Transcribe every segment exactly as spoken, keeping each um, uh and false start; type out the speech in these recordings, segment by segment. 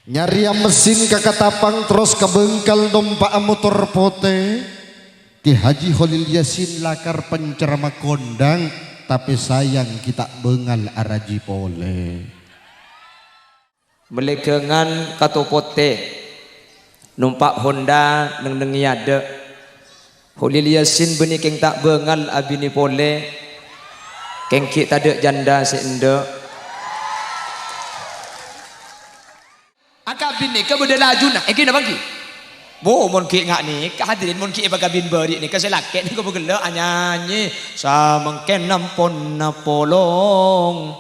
Nyarèya mesin ka Katapang terros ka Bengkal nompa'a motor potè. Kè Haji Kholil Yasin lakar pencerama kondang, tapè sayang ghi' ta' bângal arajhi polè. Mellè ghângan kato potè, nompa' Honda neng-nengngè adâ'. Kholil Yasin bânnè kèng ta' bângal abinè polè, kèng ghi' tadâ' janda sè endâ'. Akabin nèka bâdâ lajuna, èngghi napa èngghi? Wo, mon ghi' nga' nèka, hadirin, mon ghi' èpakabin bâri' nèka, sè lakè' nèka pagella' anyanyè, "Samangkèn amponna polong."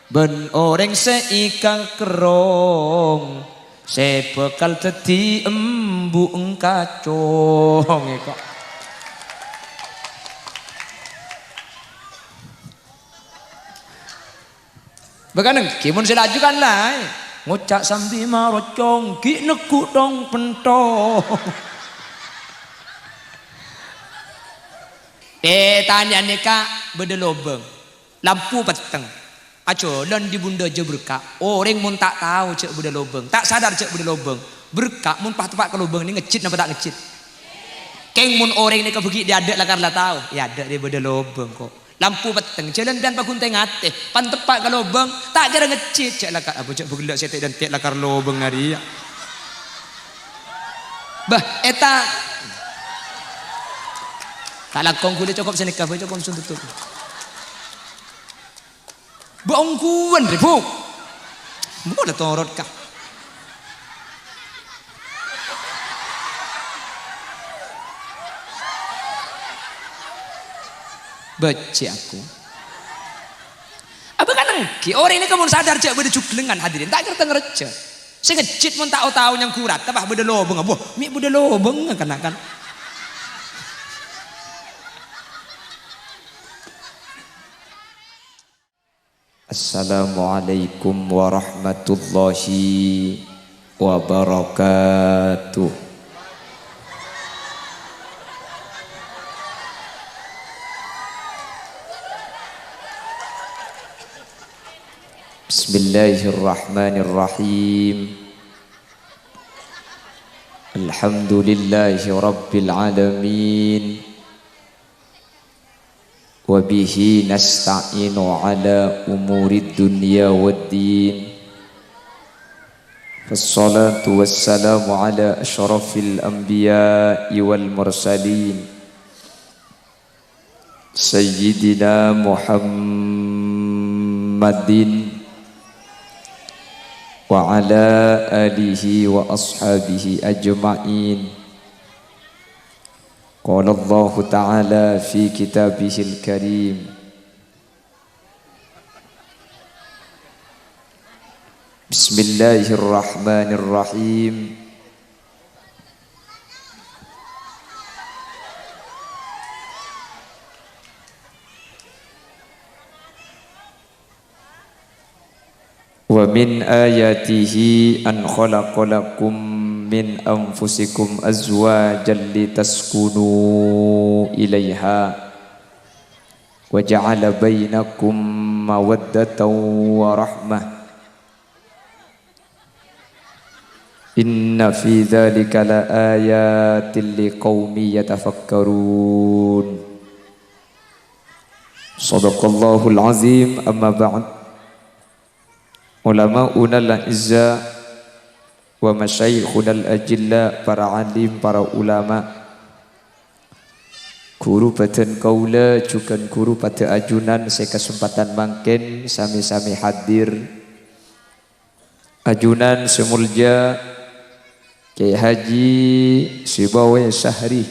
Bân orèng sè èkakerrong, sè bhâkal dhâddhi embu' engkacong, èko. Bâkana èngghi mon sè laju kan laèn, ngoca' sambi marocong, ghi' neggu' thong-penthong. Eh, tanèyan nèka bâdâ lobâng. Lampu petteng. Ajhâlân è bundhâjâ berka'. Orèng mon ta' tao jhâ' bâdâ lobâng, ta' sadar jhâ' bâdâ lobâng. Berka' mon pas teppa' ka lobâng nè ngejjhit napa ta' ngejjhit? Kèng mon orèng nèka bâghi' è adâ' lakar la tao, è adâ' rè bâdâ lobâng ko'. Lampu petteng, jhâlân bân paghun tè-ngatè, pan teppa' ka lobâng, ta' kèra ngejjhit, jhâ' lakar, apa jhâ' bâghellâ' sè tè-, dântè' lakar lobâng arèya. Bâh, èta. Ta' langkong ghulâ cokop sanèka bhâi, cokop sundut. Bâ' ongghuwân, rè, Bu'. Mola torot, ka. Bâjjhi' aku. Abâ' kan èngghi, orèng nèka mon sadar jhâ' bâdâ jhuglèngan, hadirin, ta' ngartè ngarejjhâ. Sè ngejjhit mon ta' o-tao nyangghurata, bâh, bâdâ lobâng, wah, mè' bâdâ lobâng, kan, kan. Assalamualaikum warahmatullahi wabarakatuh. Bismillahirrahmanirrahim. Alhamdulillahi rabbil alamin. Wa bihi nasta'inu ala umurid dunya wad din. Wassalatu wassalamu ala asyrafil anbiya'i wal mursalin. Sayyidina Muhammadin wa ala alihi wa ashabihi ajma'in. Qala Allahu ta'ala fi kitabihil karim. Bismillahirrahmanirrahim. Wa min ayatihi an khalaqa lakum min anfusikum azwajan litaskunu ilaiha. Wa ja'ala bainakum mawaddatan wa rahmah. Inna fi dzalika la ayatin liqaumin yatafakkarun. Shadaqallahul azim, amma ba'd. Ulama'unal a'izza wa masyayikhunal ajilla, para alim, para ulama, ghuru bâdân kaulâ, jhughân ghuru padâ ajunan sè kasempadhân mangkèn sami-sami hadir. Ajunan sè molja Kyai Haji Sibawai Syahri,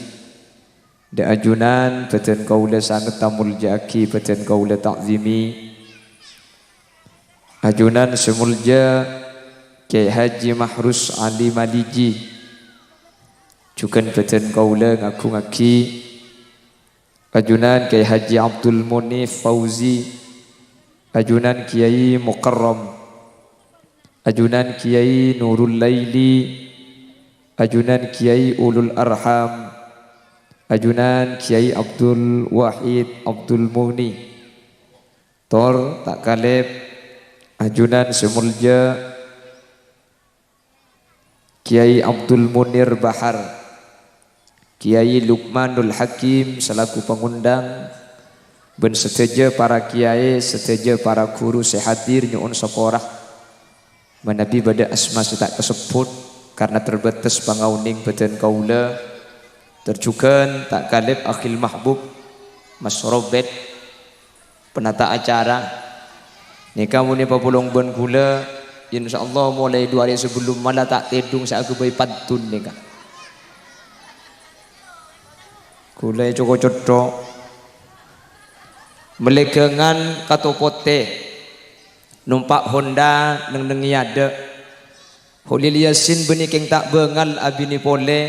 Dâ' ajunan bâdân kaulâ sanget tamolja'aghi, bâdân kaulâ ta'zimi. Ajunan sè molja Kyai Haji Mahrus Ali Maliji, jhughân bâdân kaulâ ngagungaghi. Ajunan Kyai Haji Abdul Munif Fauzi, ajunan Kyai Mukarram, ajunan Kyai Nurul Laili, ajunan Kyai Ulul Arham, ajunan Kyai Abdul Wahid Abdul Mughni. Tor ta' kalèp, ajunan sè molja Kiai Abdul Munir Bahar, Kiai Lukmanul Hakim selaku pangundang, bân sadhâjâ para kiai, sadhâjâ para ghuru sè hadir nyo'on sapora. Manabi bâdâ asma sè ta' kasebbhut karna terbatas pangaonèng bâdân kaulâ, tor jhughân ta' kalèp akhil mahbub, Mas Robert, penata acara. Nèka mon èpapolong bân kaulâ, insyaallah molaè du arè sabellunna la ta' tèdung sè aghâbây pantun nèka. Kaulâ èco-koco tho. Mellè ghângan kato potè, nompa' Honda neng-nengngè adâ'. Kholil Yasin bânnè kèng ta' bângal abinè polè,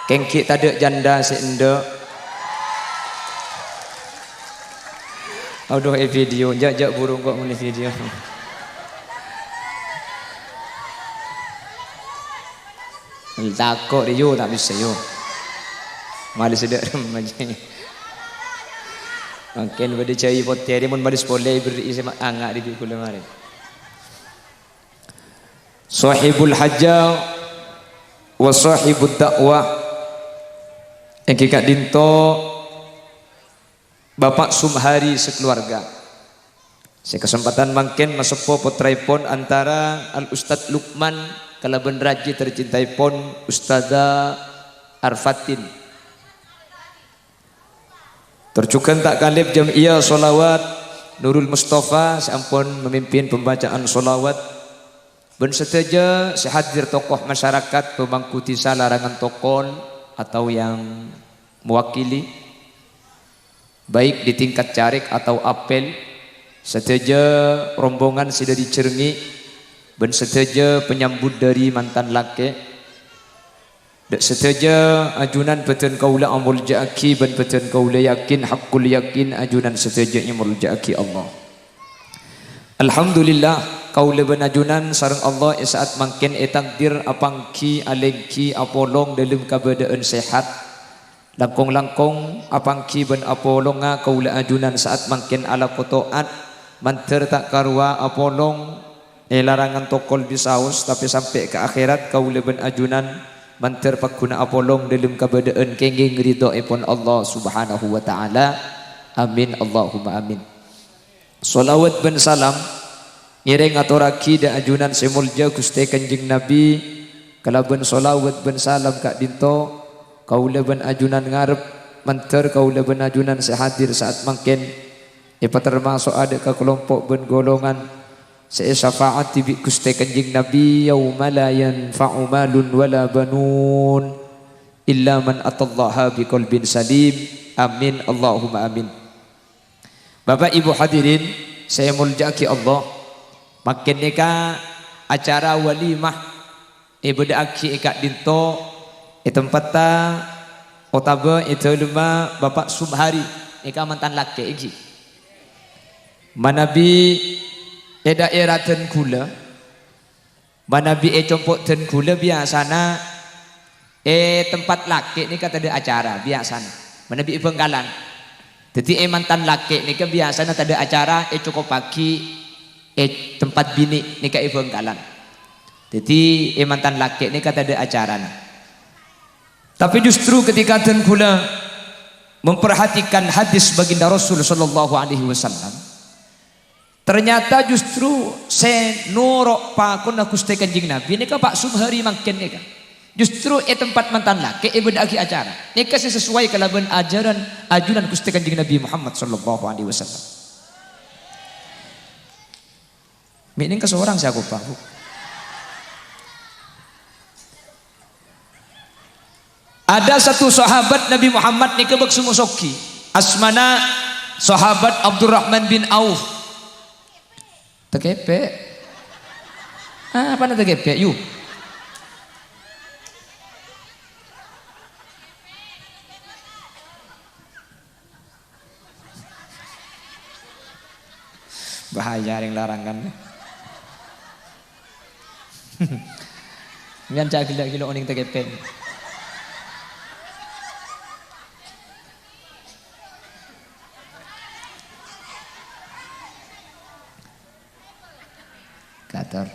kèng ghi' tadâ' janda sè endâ'. Adhu, è video, jâ', jâ' buru engko' mon è video. Tako' rè, yo, ta' bisa, yo. Malès dâ' remma jiyâ. Mangkèn bâdâ jhâi potè rè, mon malès polè èberri'i sè ma-, anga' dhibi' kaulâ marè. Shahibul hajah wa shahibud da'wah. Èngghi ka'dinto Bapak Sumhari sakaluarga. Sè kasempadhân mangkèn maseppo pottraèpon antara Al Ustadz Lukman kalabân rajhi tercintaèpon Ustadzah Arfatin. Tor jhughân ta' kalèp jam'iyah sholawat Nurul Mustafa sè ampon mamimpin pembacaan sholawat. Bân sadhâjâ sè hadir tokoh masyarakat, pemangku dhisa larangan tokol atau yang mewakili, baik di tingkat carèk atau apel, sadhâjâ rombongan sè dâri Jhârngè', bân sadhâjâ penyambut dâri mantan lakè'. Dâ' sadhâjâ ajunan bâdân kaulâ amoljâ'aghi bân bâdân kaulâ yakin, haqqul yakin ajunan sadhâjâ èmoljâ'aghi Allah. Alhamdulillah, kaulâ bân ajunan sareng Allah è sa'at mangkèn ètakdir apangghi alèngghi apolong dâlem kabâdâ'ân sehat. Langkong-langkong apangghi bân apolonga kaulâ ajunan sa'at mangkèn alako to'at, mandhâr ta' karowa apolong è larangan tokol bisaos, tapè sampè' ka akhèrat kaulâ bân ajunan mandhâr pagghuna apolong dâlem kabâdâ'ân kèngèng ridhoèpon Allah Subhanahu wa Ta'ala. Amin, Allahumma amin. Sholawat bân salam ngèrèng atorraghi dâ' ajunan sè moljâ Ghustè Kanjeng Nabi, kalabân sholawat bân salam ka'dinto, kaulâ bân ajunan ngarep mandhâr kaulâ bân ajunan sè hadir sa'at mangkèn èpatermaso'a dâ' ka kalompo' bân golongan sè èsafa'adhi bi' Ghustè Kanjeng Nabi, "Yauma la yanfa'u malun wala banun illa man atallaha biqalbin salim." Amin, Allahumma amin. Bapak Ibu hadirin sè èmoljâ'aghi Allah, mangkèn nèka acara walimah èbâdâ'aghi è ka'dinto, è tempatta otabâ è dâlemma Bapak Sumhari, nèka mantan lakè', èngghi. Manabi è dhaèra dân ghulâ, manabi è compo' dân ghulâ, biyasana è tempat lakè' nèka tadâ' acara, biyasana. Manabi è Bhângkalan. Dhâddhi è mantan lakè' nèka biyasana tadâ' acara, ècokoppaghi è tempat binè' nèka è Bhângkalan. Dhâddhi è mantan lakè' nèka tadâ' acarana. Tapè justru ketika dân ghulâ memperhatikan hadis baginda Rasul sallallahu alaihi wasallam, ternyata justru sè noro' pakonna Ghustè Kanjeng Nabi nèka Pak Sumhari mangkèn nèka. Justru è tempat mantan lakè' èbâdâ'aghi acara. Nèka sè sesuai kalabân ajaran ajunan Ghustè Kanjeng Nabi Muhammad sallallahu alaihi wasallam. Mè' nèng kasorang sè akopa, Bu. Ada satu sahabat Nabi Muhammad nèka bâk sè mosoghi. Asmana Sahabat Abdurrahman bin Auf. Takèpè'. Apana takèpè', yu? Bahaya rèng larangan. Sampèyan jhâ' ghellâ' ghilo' onèng takèpè'. Kator.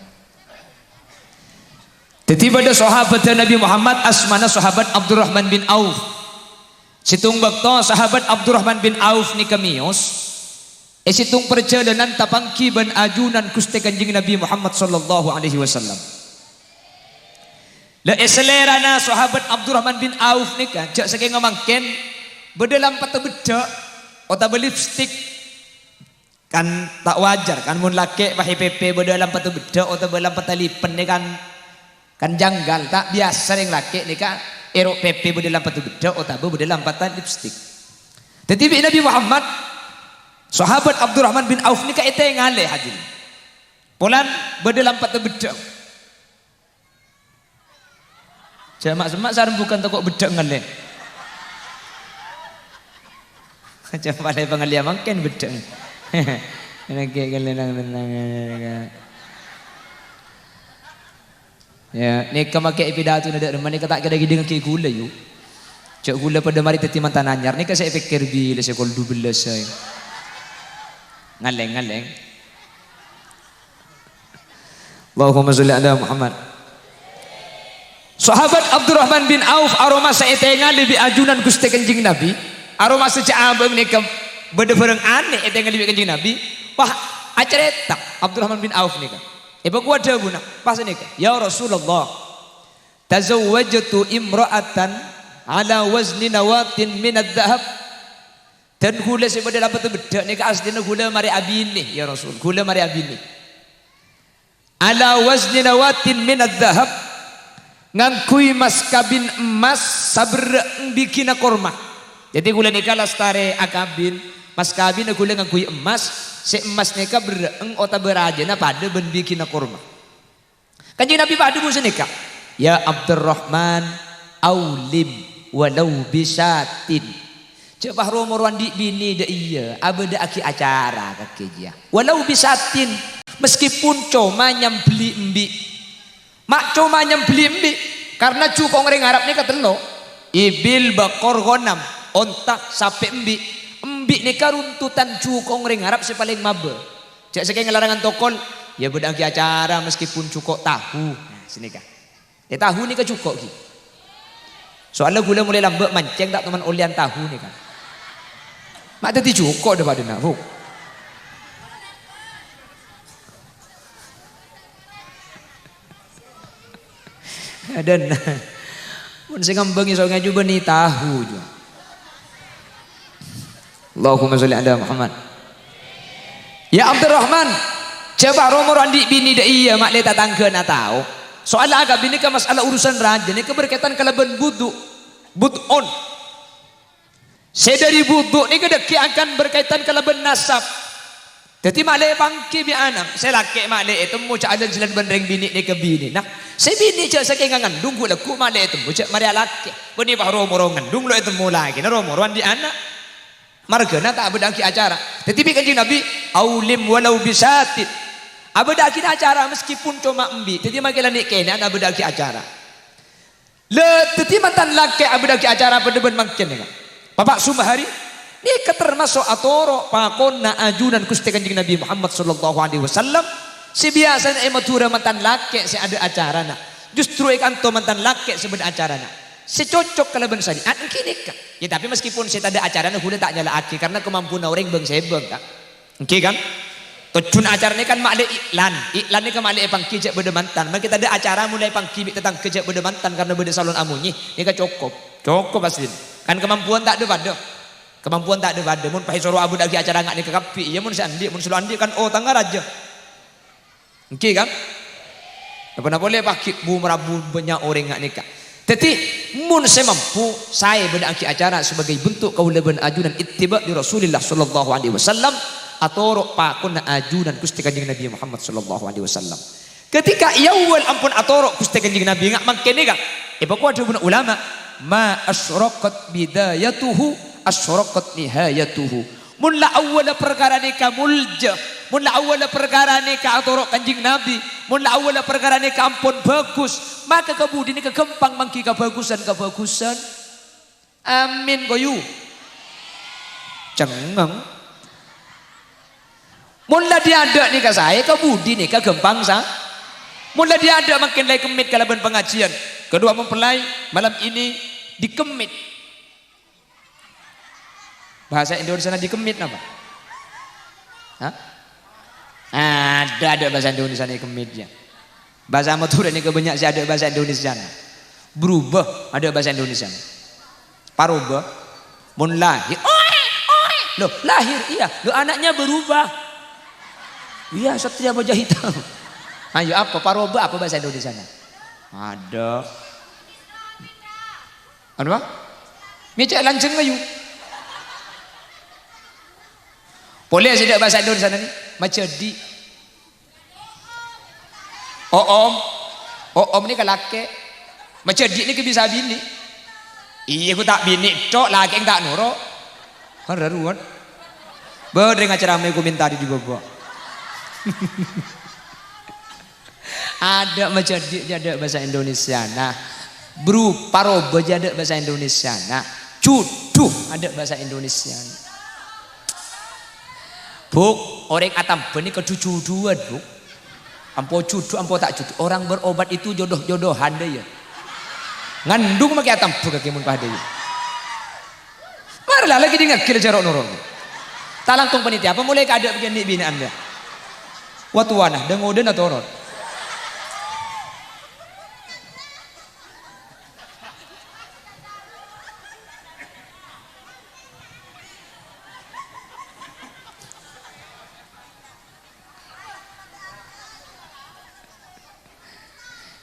Dhâddhi bâdâ sahabat Nabi Muhammad asmana Sahabat Abdurrahman bin Auf. Sèttong bâkto Sahabat Abdurrahman bin Auf nèka mèyos è sèttong parjhâlânan tapangghi bân ajunan Ghustè Kanjeng Nabi Muhammad sallallahu alaihi wasallam. La, è salèrana Sahabat Abdurrahman bin Auf nèka jhâ' sakènga mangkèn bâdâ lampetta beddhâ' otabâ lipstik. Kan ta' wajar, kan, mon lakè' pas èpèpè bâdâ lampetta beddhâ' otabâ lampetta lipen, nè, kan, kan janggal, ta' biyasa rèng lakè' nèka èro' pèpè bâdâ lampetta beddhâ' otabâ bâdâ lampetta lipstik. Dhâddhi bi' Nabi Muhammad, Sahabat Abdurrahman bin Auf nèka ètengalè, hadirin. Polana bâdâ lampetta beddhâ'. Jhâ' ma'-semma' sarembhugân tako' beddhâ' ngallè. Jhâ' palè pangallèya mangkèn beddhâ'. Nèka ngallè nang-, nang-, ya, nèka makè è pidatona dâ' remma nèka ta' kèra èdhingngaghi ghulâ, yu. Jhâ' ghulâ padâ marè dhâddhi mantan anyar. Nèka sè èpèkkèr bilâ sè kol dubellâs aè. Ngallèng, ngallèng. Allahumma sholli ala Muhammad. Sahabat Abdurrahman bin Auf aromasa ètengalè bi' ajunan Ghustè Kanjeng Nabi, aromasa jhâ' abâ' nèka bâdâ bârâng anè ètengalè bi' Kanjeng Nabi. Wah, acarèta Abdurrahman bin Auf nèka. Èpakowa dhâbuna, pas nèka, "Ya Rasulullah, tazawwajtu imra'atan ala wazni nawatin minadz dzahab." Dân ghulâ sè bâdâ lampetta beddhâ' nèka aslina ghulâ marè abinè, ya Rasul. Ghulâ marè abinè. Ala wazni nawatin minadz dzahab, ngangghuy mas kabin emmas saberrâ'eng bighina korma. Dhâddhi ghulâ nèka lastarè akabin, mas kabinna ghulâ ngangghuy emmas, sè emmas nèka berrâ'eng otabâ rajâna padâ bân bighina korma. Kanjeng Nabi pas adhâbu sanèka, "Ya Abdurrahman, aulim walau bisyatin." Jhâ' pas ro-moro andi' binè dâ' iyâ, abâdâ'aghi acara kakè jiyâ. Walau bisyatin, meskipun coma nyambelli embi'. Ma' coma nyambelli embi', karna jukong rèng Arab nèka tello', ibil, baqor, ghanam, onta, sapè, embi'. Embi' nèka runtutan jukong rèng Arab sè palèng mabâ. Jhâ' sakènga larangan tokol, ya bâdâ'aghi acara meskipun jhuko' tahu. Nah, sanèka. È tahu nèka jhuko' ghi. Soalla ghulâ molaè lambâ' mancèng ta' toman ollèyan tahu nèka. Ma' dhâddhi jhuko' dhâ-padhâna, Bu. Adân. Mon sè ngambâng iso ngajhubâni tahu, jhu. Allahumma sholli ala Muhammad. Ya Abdurrahman, jhâ' pas ro-moro andi' binè dâ' iyâ, ma'lè tatangghâna tao. Soalla akabin nèka mas'ala urusan rajâ, nèka berkaitan kalabân budhu'. Bud'un. Sè dhâri budhu' nèka dhâggi' akan berkaitan kalabân nasab. Dhâddhi ma'lè èpangghi bi' ana', sè lakè' ma'lè ètemmo jhâ' ajhâlân-jhâlân bân rèng binè' nèka binèna. Sè binè' jhâ' sakènga ngandhung ghu' lagghu' ma'lè ètemmo jhâ' marè alakè. Bânnè pas ro-moro ngandhung lo' ètemmo lakèna ro-moro andi' ana'. Marghâna ta' abâdâ'aghi acara. Dhâddhi bi' Kanjeng Nabi, "Aulim walau bisyatin." Abâdâ'aghina acara meskipun coma embi'. Dhâddhi makè la nè'-kènè'an abâdâ'aghi acara. La, dhâddhi mantan lakè' abâdâ'aghi acara padâ bân mangkèn, ya. Papa' Sumahari, nèka termaso' atoro' pakonna ajunan Ghustè Kanjeng Nabi Muhammad sallallahu alaihi wasallam, sè biyasana è Madhurâ mantan lakè' sè adâ' acarana, justru è kanto mantan lakè' sè bâdâ acarana, sè cocok kalabân syariat ènggi nèka. Ya, tapè meskipun sè tadâ' acarana ghulâ ta' nyala'aghi, karna kamampowanna orèng bâng-sèbâng, ka. Ènggi, kan? Tojjhuna acara nèka kan ma'lè iklan. Iklan nèka ma'lè èpangghi jhâ' bâdâ mantan. Mangkè tadâ' acara molaè èpangghi bi' tatangghâ jhâ' bâdâ mantan karna bâdâ salon amonyè. Nèka cokop. Cokop aslina. Kan kamampowan ta' dâ-padâ. Kamampowan ta' dâ-padâ. Mon pas èsoro abâdâ'aghi acara nga' nèka kabbhi. Iyâ, mon sè andi', mon sè lo' andi' kan otangnga rajâ. Ènggi, kan? Napa-napa polè èpangghi bu-marabu bânnya' orèng nga' nèka. Dhâddhi, mon sè mampu, saè bâdâ'aghi acara sebagai bentuk kaulâ bân ajunan ittiba' li Rasulillah sallallahu alaihi wasallam, atoro' pakonna ajunan Ghustè Kanjeng Nabi Muhammad sallallahu alaihi wasallam. Ketika è awwal ampon atoro' Ghustè Kanjeng Nabi nga' mangkèn nèka, èpakowa dhâbuna ulama, "Ma asyraqat bidayatuhu, asyraqat nihayatuhu." Mon la awwalla parkara nèka molja, mon la awwalla parkara nèka atoro' Kanjeng Nabi, mon la awwalla parkara nèka ampon bhâghus, maka kabudhi nèka ghâmpang mangghi kabhâghusân-kabhâghusân. Amin, koyu. Cengngeng. Mon la dhi-adâ' nèka saè, kabudhi nèka ghâmpang sa-, Mon la dhi-adâ' mangkèn la èkemmit kalabân pangajiyân. Kaduwâ mempelai malam ini dikemmit. Bahasa Indonesiana dikemmit napa? Hah? Adâ', adâ' bahasa Indonesiana èkemmit, yâ. Bahasa Madhurâ nèka bânnya' sè adâ' bahasa Indonesiana. Berubah, adâ' bahasa Indonesiana. Paroba. Mon lahir, oe, oe. Loh, lahir, iya. Loh, anaknya berubah. Iya, satria baja hitam. Ayo, apa? Paroba apa bahasa Indonesiana? Adâ'. Anu, Pak? Ngecek lanceng ayu. Polè sè dâ' bahasa Indonesiana nè, majhâdi'. O'om. O'om nèka lakè'. Majhâdi' nèka bisa binè'. Iyâ, ghu ta' binè' tok, lakè' ta' noro'. Kan raruan. Bâdâ ngacaramai komentar di bâbâ. Adâ' majhâdi' jâ adâ' bahasa Indonesiana. Bru, paroba jâ adâ' bahasa Indonesiana. Judhu adâ' bahasa Indonesiana. Bu', orèng atamba nèka judhu-judhuwân, Bu'. Ampo judhu, ampo ta' judhu. Orang berobat itu jodoh-jodohan, dâ, yâ. Ngandung makè atamba kakè mon padâ, yâ. Mara la, lagi dingagil jâ ro'-noro'. Ta' langkong panitia, apa molaè kaadâ' bâgiyân nè'-binè'an, yâ? Wa towana, dâ-ngodâna toron.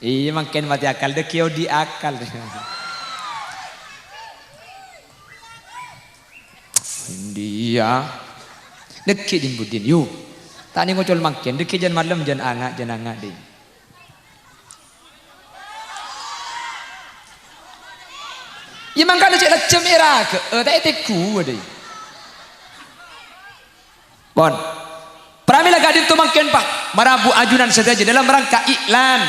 Iyâ, mangkèn matè akal, dâgghi' odi' akal. India. Dâgghi' din-budin, yu. Ta' nè ngocol mangkèn, dâgghi' jân malem, jân anga', jân anga', dhi. Iyâ, mangkana cè' lejjhâm èraghâ'â, ta' ètegghuwâ, dhi. Pon. Pramila ka'dinto mangkèn, Pa', marabu ajunan sadhâjâ dalam rangka iklan,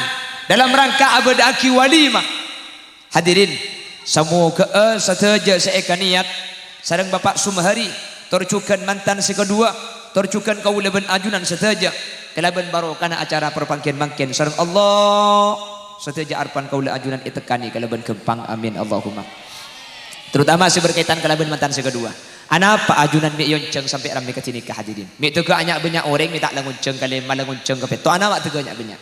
dalam rangka abâdâ'aghi walimah. Hadirin, samoghâ'â sadhâjâ sè èkaniyat sareng Bapa' Sumhari, tor jhughân mantan sè kaduwâ, tor jhughân kaulâ bân ajunan sadhâjâ, kalabân barokana acara parpangghiyân mangkèn sareng Allah, sadhâjâ arebbhân kaulâ ajunan ètekkanè kalabân ghâmpang. Amin, Allahumma. Terutama sè berkaitan kalabân mantan sè kaduwâ. Anapa ajunan mè' èonjhâng sampè' rammè kadhi nèka, hadirin? Mè' dâgghâ' nya'-bânnya' orèng, mè' ta' la ngonjhâng kalèma, la ngonjhâng kapètto', anapa dâgghâ' nya'-bânnya'?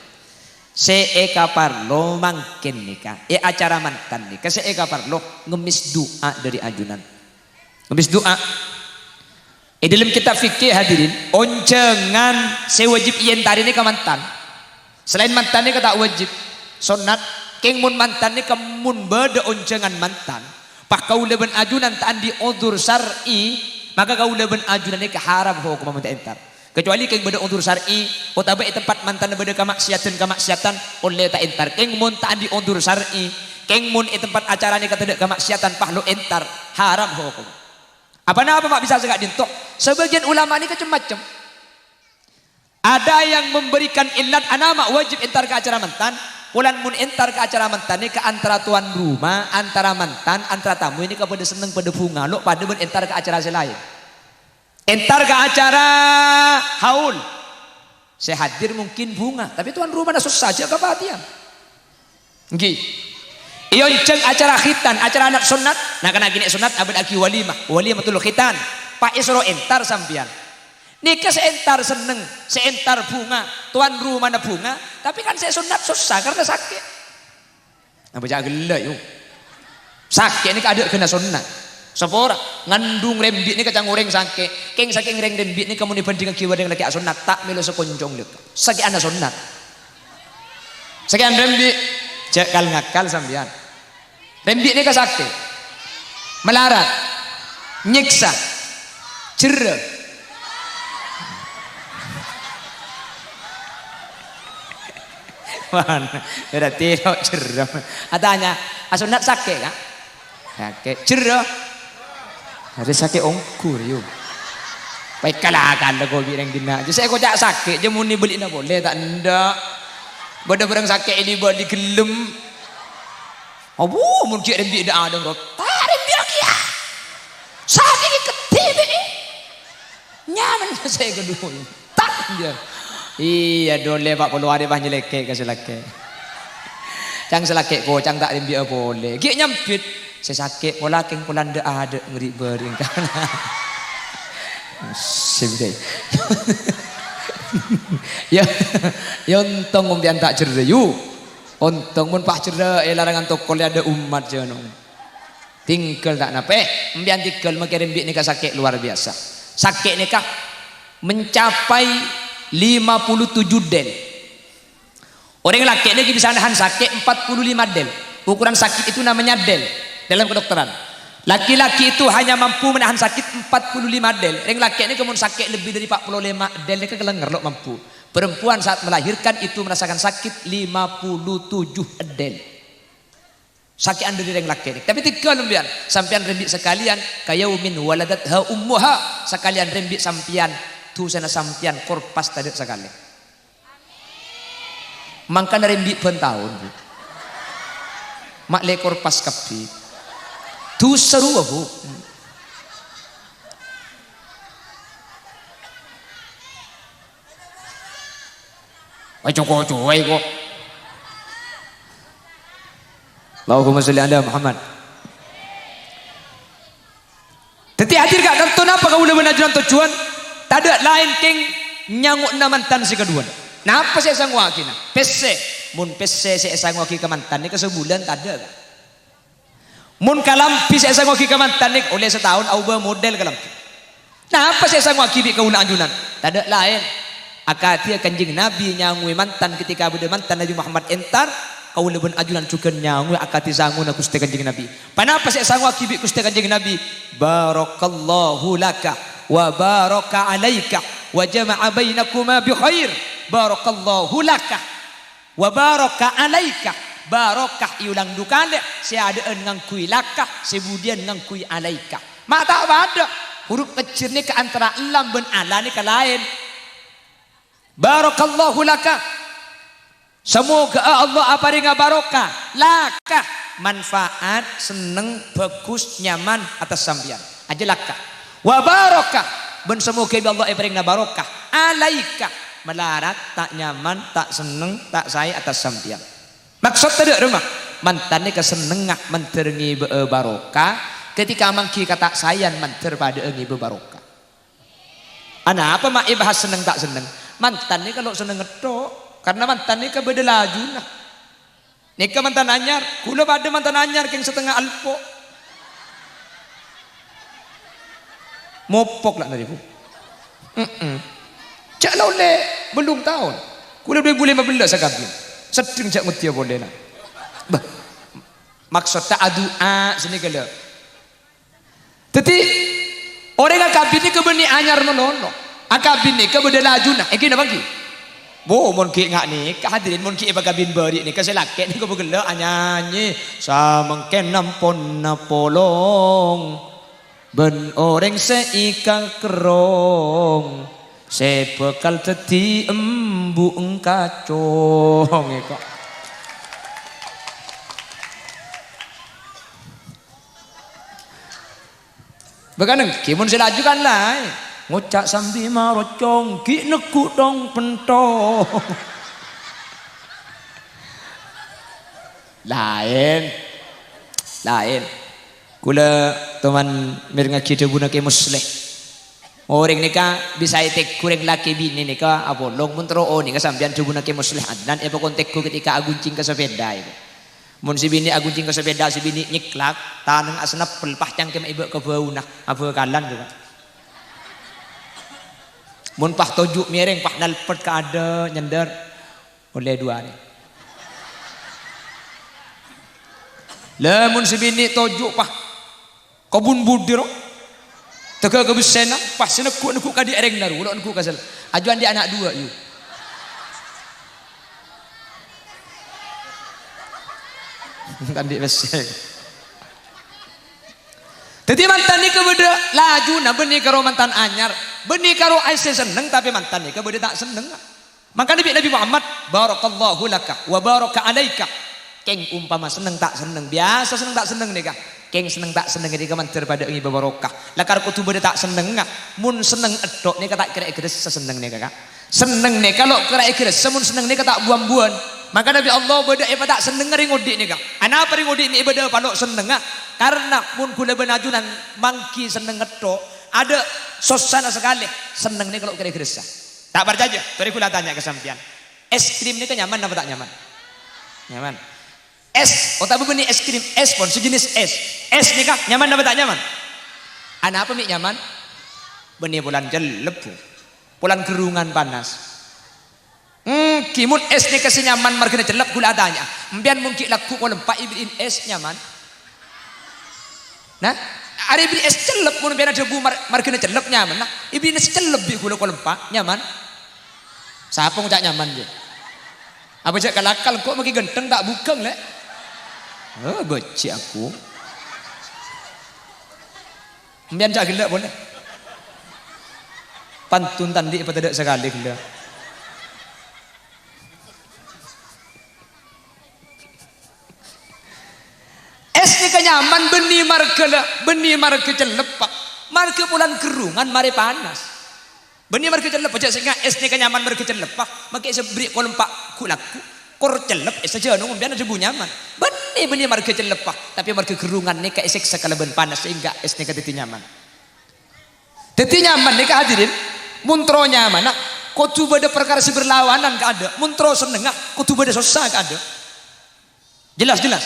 Sè èkaparlo mangkèn nèka, è acara mantan nèka, sè èkaparlo ngemmès du'a dâri ajunan. Ngemmès du'a. È dâlem kitab fikih, hadirin, onjhângan sè wajib èentarè nèka mantan. Salaèn mantan nèka ta' wajib, sonnat. Kèng mon mantan nèka mon bâdâ onjhângan mantan, pas kaulâ bân ajunan ta' andi' odzur syar'i, maka kaulâ bân ajunan nèka haram hokomma mon ta' entar. Kecuali kèng bâdâ odzur syar'i, otabâ è tempat mantanna bâdâ kamaksiatan-kamaksiatan, ollè ta' entar. Kèng mon ta' andi' odzur syar'i, kèng mon è tempat acara nèka tadâ' kamaksiatan, pas lo entar, haram hokomma. Apa-napa ma' bisa sè ka'dinto? Sabâgiyân ulama nèka cem-macem. Ada yang memberikan illat, anapa ma' wajib entar ka acara mantan? Polana mon entar ka acara mantan nèka antara tuan rumah, antara mantan, antara tamu nèka padâ senneng, padâ bhunga, lo' padâ bân entar ka acara sè laèn. Entar ka acara haul. Sè hadir mungkin bhunga, tapè tuan rumana sossa, jhâ' kapatèyan. Èngghi. Èonjhâng acara khitan, acara ana' sonnat, na'-kana' kènè' sonnat, abâdâ'aghi walimah, walimatul khitan. Pas èsoro entar sampèyan. Nèka sè entar senneng, sè entar bhunga, tuan rumana bhunga, tapè kan sè sonnat sossa karna sakè'. Apa ca'na ghellâ', yu? Sakè' nèka adâ' ghâna sonnat. Sapora, ngandung rembi' nèka ca'na orèng sakè'. Kèng sakèng rèng rembi' nèka mon èbhândhingngaghi bân rèng lakè' asonnat, ta' mèlo sakoncong lèka. Sakè'anna sonnat. Sakè'an rembi', jhâ' kal-ngakal sampèyan. Rembi' nèka sakè'. Malarat. Nyèksa. Jherrâ. Wan, berarti lo' jherrâ. Atanya, asonnat sakè', Ka'? Sakè'. Jherrâ? Arè sakè' ongghu, yu. Pas kala-kala ko' bi' rèng dinna'. Jhâ' sè èkoca' sakè', jhâ' mon èbâli'na polè, ta' endâ'. Bâdâ bârâng sakè' èli-bâli ghellem. Abu, mon ghi' rembi' dâ' adâ' ro, ta' rembi' kèya. Sakè' kedhi bi'. Nyaman sè kedua. Ta' dia. Iyâ, dhuli pa' polo arè pas nyelèkè' ka sè lakè'. Cang sè lakè' kocang ta' rembi'â polè. Ghi' nyambit. Sè sakè' pola kèng pola ndâ'-adâ' ngèrri' bâring. Sip deh. Ya, ya ontong ompèyan ta' jherrâ, yu. Ontong mon pas jherrâ è larangan tokol è adâ' ommat jhâ' no. Tinggal ta' napè, ompèyan tinggal makè rembi' nèka sakè' luar biasa. Sakè' nèka mencapai lima puluh tujuh del. Orèng lakè' nèka bisa nahan sakè' empat puluh lima del. Ukuran sakit itu namanya del dalam kedokteran. Laki-laki itu hanya mampu menahan sakit empat puluh lima del. Orèng lakè' nèka mon sakè' lebih dari empat puluh lima del nèka kalènger lo' mampu. Perempuan saat melahirkan itu merasakan sakit lima puluh tujuh del. Sakè'an dhâri rèng lakè' nèka. Tapè tegghâl sampèyan. Sampèyan rembi' sakalèyan, "Kayaumin waladatha ummuha." Sakalèyan rembi' sampèyan, dhusana sampèyan korpas tadâ' sakalè. Mangkana rembi' bân taon, Bu. Ma' lè korpas kabbhi. Dhusa rowa, Bu. Aco-kocoè kok. Allahumma sholli ala Muhammad. Dhâddhi hadir ka'dinto napa kaulâ bân ajunan tojjhuwân? Tadâ' laèn kèng nyango'na mantan sè kadhuwâna. Napa sè èsangowaghina? Pèssè. Mon pèssè sè èsangowaghina ka mantan nèka sabulân tadâ', Ka'. Mon kalambhi sè èsangowaghina ka mantan nèka ollè sataon aobâ model kalambhi. Napa sè èsangowaghina bi' kaulâ ajunan? Tadâ' laèn. Akadhi Kanjeng Nabi nyangowè mantan ketika bâdâ mantan Nabi Muhammad entar, kaulâ bân ajunan jhughân nyangowè akadhi sangona Ghustè Kanjeng Nabi. Ponapa sè èsangowaghina bi' Ghustè Kanjeng Nabi? "Barakallahu laka wa baraka alaika wa jama'a bainakuma bi khair." Barakallahu laka. "Wa baraka alaika." Barokah èolang du kalè, sè adâ'ân ngangghuy laka, sè budiyân ngangghuy alaika. Ma' ta' padâ, huruf kecil nèka antara lam bân ala nèka laèn. "Barakallahu laka." Samoghâ Allah aparènga barokah. Laka, manfaat, senneng, bhâghus, nyaman, attas sampèyan. Ajâ laka. "Wa baraka," bân samoghâ bi' Allah èparèngana barokah. "Alaika," malarat, ta' nyaman, ta' senneng, ta' saè attas sampèyan. Maksod tadâ' rèma, mantan nèka sennengnga mandhâr ngèbâ'â barokah, ketika mangghi ka ta' saèyan mandhâr padâ'â ngèbâ barokah. Anapa ma' èbahas senneng ta' senneng? Mantan nèka lo' senneng ngetto', karna mantan nèka bâdâ lajuna. Nèka mantan anyar, kulâ padâ mantan anyar kèng satengnga alpo. Mopok la nèka, Bu. Heeh. Jhâ' la ollè bellum taon. Kulâ dhu èbu lèma bellâs akabin. Seddheng jhâ' ngoddhiyâ polè, na. Bâh. Maksodda adu'a sanèka, lho. Dhâddhi, orèng akabin nèka bânnè anyar malolo. Akabin nèka bâdâ lajuna. Èngghi napa èngghi? Bo, mon ghi' nga' nèka, hadirin, mon ghi' èpakabin bâri' nèka sè lakè' nèka pagella' anyanyè, "Samangkèn ampon napolong bân orèng sè èkakerrong, sè bhâkal dhâddhi embu' engkacong." Èko. Bâkana èngghi mon sè laju kan laèn. Ngoca' sambi marocong, ghi' neggu' tong-pentong. Laèn. Laèn. Kulâ toman mèrengngaghi dhâbuna Kè Musleh. Orèng nèka bisa ètegghu rèng lakè binè nèka apolong. Mon terro onènga sampèyan dhâbuna Kè Musleh Adnan èpakon tegghu ketika aguncèng ka sapèda, èko. Mon sè binè' aguncèng ka sapèda, sè binè' nyèklak, taneng aseneppel, pas cangkem èbâ' ka bâuna, abhâkalan, coba. Mon pas toju' mèrèng, pas nalpet ka adâ', nyender, ollè duwâ arè. Lah, mon sè binè' toju' pas Kobun budi ro. Tegghâ' ka bessèna, pas sè neggu'-neggu' kadhi' rèng naru, lo' neggu' ka sel. Ajuwân dhi' ana' duwâ', yu. Tandhi' bessè. Dhâddhi mantan nèka bâdâ lajuna, bânnè karo mantan anyar, bânnè karo sè senneng, tapè mantan nèka bâdâ ta' sennengnga. Mangkana bi' Nabi Muhammad, "Barakallahu laka wa baraka alaika." Kèng umpama senneng ta' senneng, biyasa senneng ta' senneng nèka. Kèng senneng ta' senneng nèka mandhâr padâ ngibâ barokah. Lakar kodhu bâdâ ta' sennengnga. Mon senneng ètto' nèka ta' kèra èghâressa senneng nèka, Ka'. Senneng nèka lo' kèra èghâressa mon senneng nèka ta' buwân-buwân. Maka Nabi Allah bâdâ èpata' sennengnga rèng odi' nèka. Anapa rèng odi' mè' bâdâ palo' sennengnga? Karna mon ghulâ bân ajunan mangghi senneng ètto', adâ' sossana sakalè. Senneng nèka lo' kèra èghâressa. Ta' parcajâ? Torè ghulâ atanya ka sampèyan. Es krim nèka nyaman apa ta' nyaman? Nyaman. Es, otabâ bânnè es krim, es pon, sejenis es. Es nèka nyaman apa ta' nyaman? Anapa mè' nyaman? Bânnè polana cellep, Bu. Polana gherrungan panas. Èngghi, mon es nèka sè nyaman marghâna cellep, ghulâ atanya. Empèyan mon ghi' lagghu' kolempa' èbèrri'in es nyaman? Nah, arè èbèrri' es cellep, mon empèyan adhâbu mar-, marghâna cellep nyaman. Nah, èbèrri'in es cellep bi' ghulâ kolempa', nyaman? Sapa ngoca' nyaman, jâ? Apa jâ' kalakal, engko' makè ghântheng ta' bhughâng, Lè'? Oh, bâji' aku. Empèyan jâ' ghellâ' polè. Pantun ta' andi' èpatadâ' sakalè ghellâ'. Es nèka nyaman bânnè marghâ la-, bânnè marghâ cellep, Pa'. Marghâ polana gherrungan marè panas. Bânnè marghâ cellep, jâ' sènga' es nèka nyaman marghâ cellep, Pa'. Makè sè bèrri' kolempa' ghu-, lagghu'. Kor cellep, es sajân empèyan adhâbu nyaman. Bânnè, bânnè marghâ cellep, Pa'. Tapè marghâ gherrungan nèka èsèksa kalabân panas sehingga es nèka dhâddhi nyaman. Dhâddhi nyaman nèka, hadirin, mon terro nyamana, kodhu bâdâ parkara sè berlawanan ka adâ'. Mon terro sennengnga, kodhu bâdâ sossa ka adâ'. Jelas, jelas?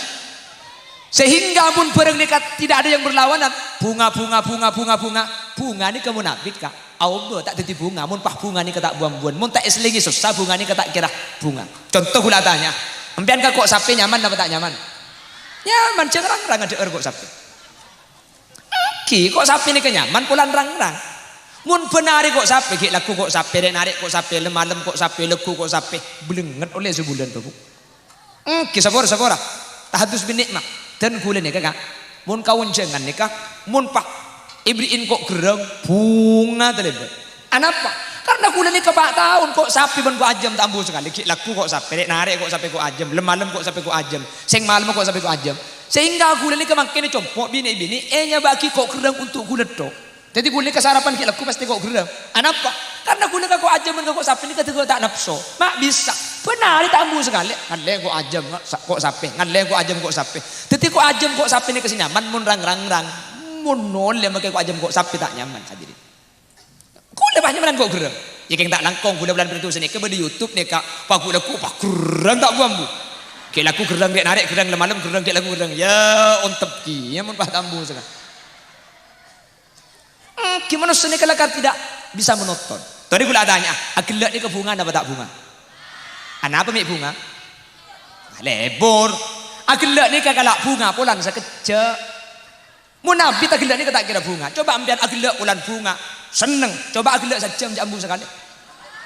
Sehingga mon bârâng nèka tidak ada yang berlawanan, bhunga, bhunga, bhunga, bhunga, bhunga. Bhunga nèka mon abit, Ka', aobâ ta' dhâddhi bhunga. Mon pas bhunga nèka ta' buwân-buwân. Mon ta' èsellèngè sossa, bhunga nèka ta' kèra bhunga. Conto ghulâ atanya, empèyan ka ko' sapè nyaman apa ta' nyaman? Nyaman, jhâ' rang-rang adhâ'âr ko' sapè. Èngghi, ko' sapè nèka nyaman polana rang-rang. Mon bân arè ko' sapè, ghi' lagghu' ko' sapè, rè'-narè' ko' sapè, lem-malem ko' sapè, lagghu' ko' sapè, blengnget ollè sabulân, Babu. Èngghi, sapora, sapora. Tahadus bin ni'mah. Dan ghulâ nèka, Ka'. Mon kaonjhângan nèka, mon pas èbèrri'in ko' gherrâng, bhunga talèbât. Anapa? Karna ghulâ nèka pa' taon ko' sapè bân ko' ajâm ta' ambu sakalè. Ghi' lagghu' ko' sapè, rè'-narè' ko' sapè ko' ajâm, lem-malem ko' sapè ko' ajâm, sèng malem ko' sapè ko' ajâm. Sehingga ghulâ nèka mangkèn compo' binè'-binè' ènyabâ'aghi ko' gherrâng onto' ghulâ tho. Dhâddhi ghulâ nèka sarapan ghi' lagghu' pastè ko' gherrâng. Anapa? Karna ghulâ ka ko' ajâm bân ka ko' sapè nèka dhâgghâ ta' napso. Ma' bisa. Bân arè ta' ambu sakalè. Ngallè ko' ajâm, sa-, ko' sapè. Ngallè ko' ajâm, ko' sapè. Dhâddhi ko' ajâm, ko' sapè nèka sè nyaman mon rang-rang-rang. Mon ollè makè ko' ajâm, ko' sapè ta' nyaman, hadirin. Ghulâ pas nyamanan ko' gherrâng. Yâ kèng ta' langkong, ghulâ bulân pintu sanèka bâdâ YouTube nèka, pagu' lagghu' pas gherrâng ta' bu-ambu. Ghi' lagghu' gherrâng rè'-narè', gherrâng lem-malem, gherrâng ghi' lagghu' gherrâng. Yâ, ontep kèya mon pas ta' ambu saka. Hmm, gimana manossa nèka lakar tidak bisa menonton. Torè ghulâ atanya, aghellâ' nèka bhunga napa ta' bhunga? Anapa mè' bhunga? Lebur. Aghellâ' nèka kala' bhunga polana sakejjhâ'. Mon abit aghellâ' nèka ta' kèra bhunga. Coba empèyan aghellâ' polana bhunga, senneng. Coba aghellâ' sajjhâm jhâ' ambu sakalè.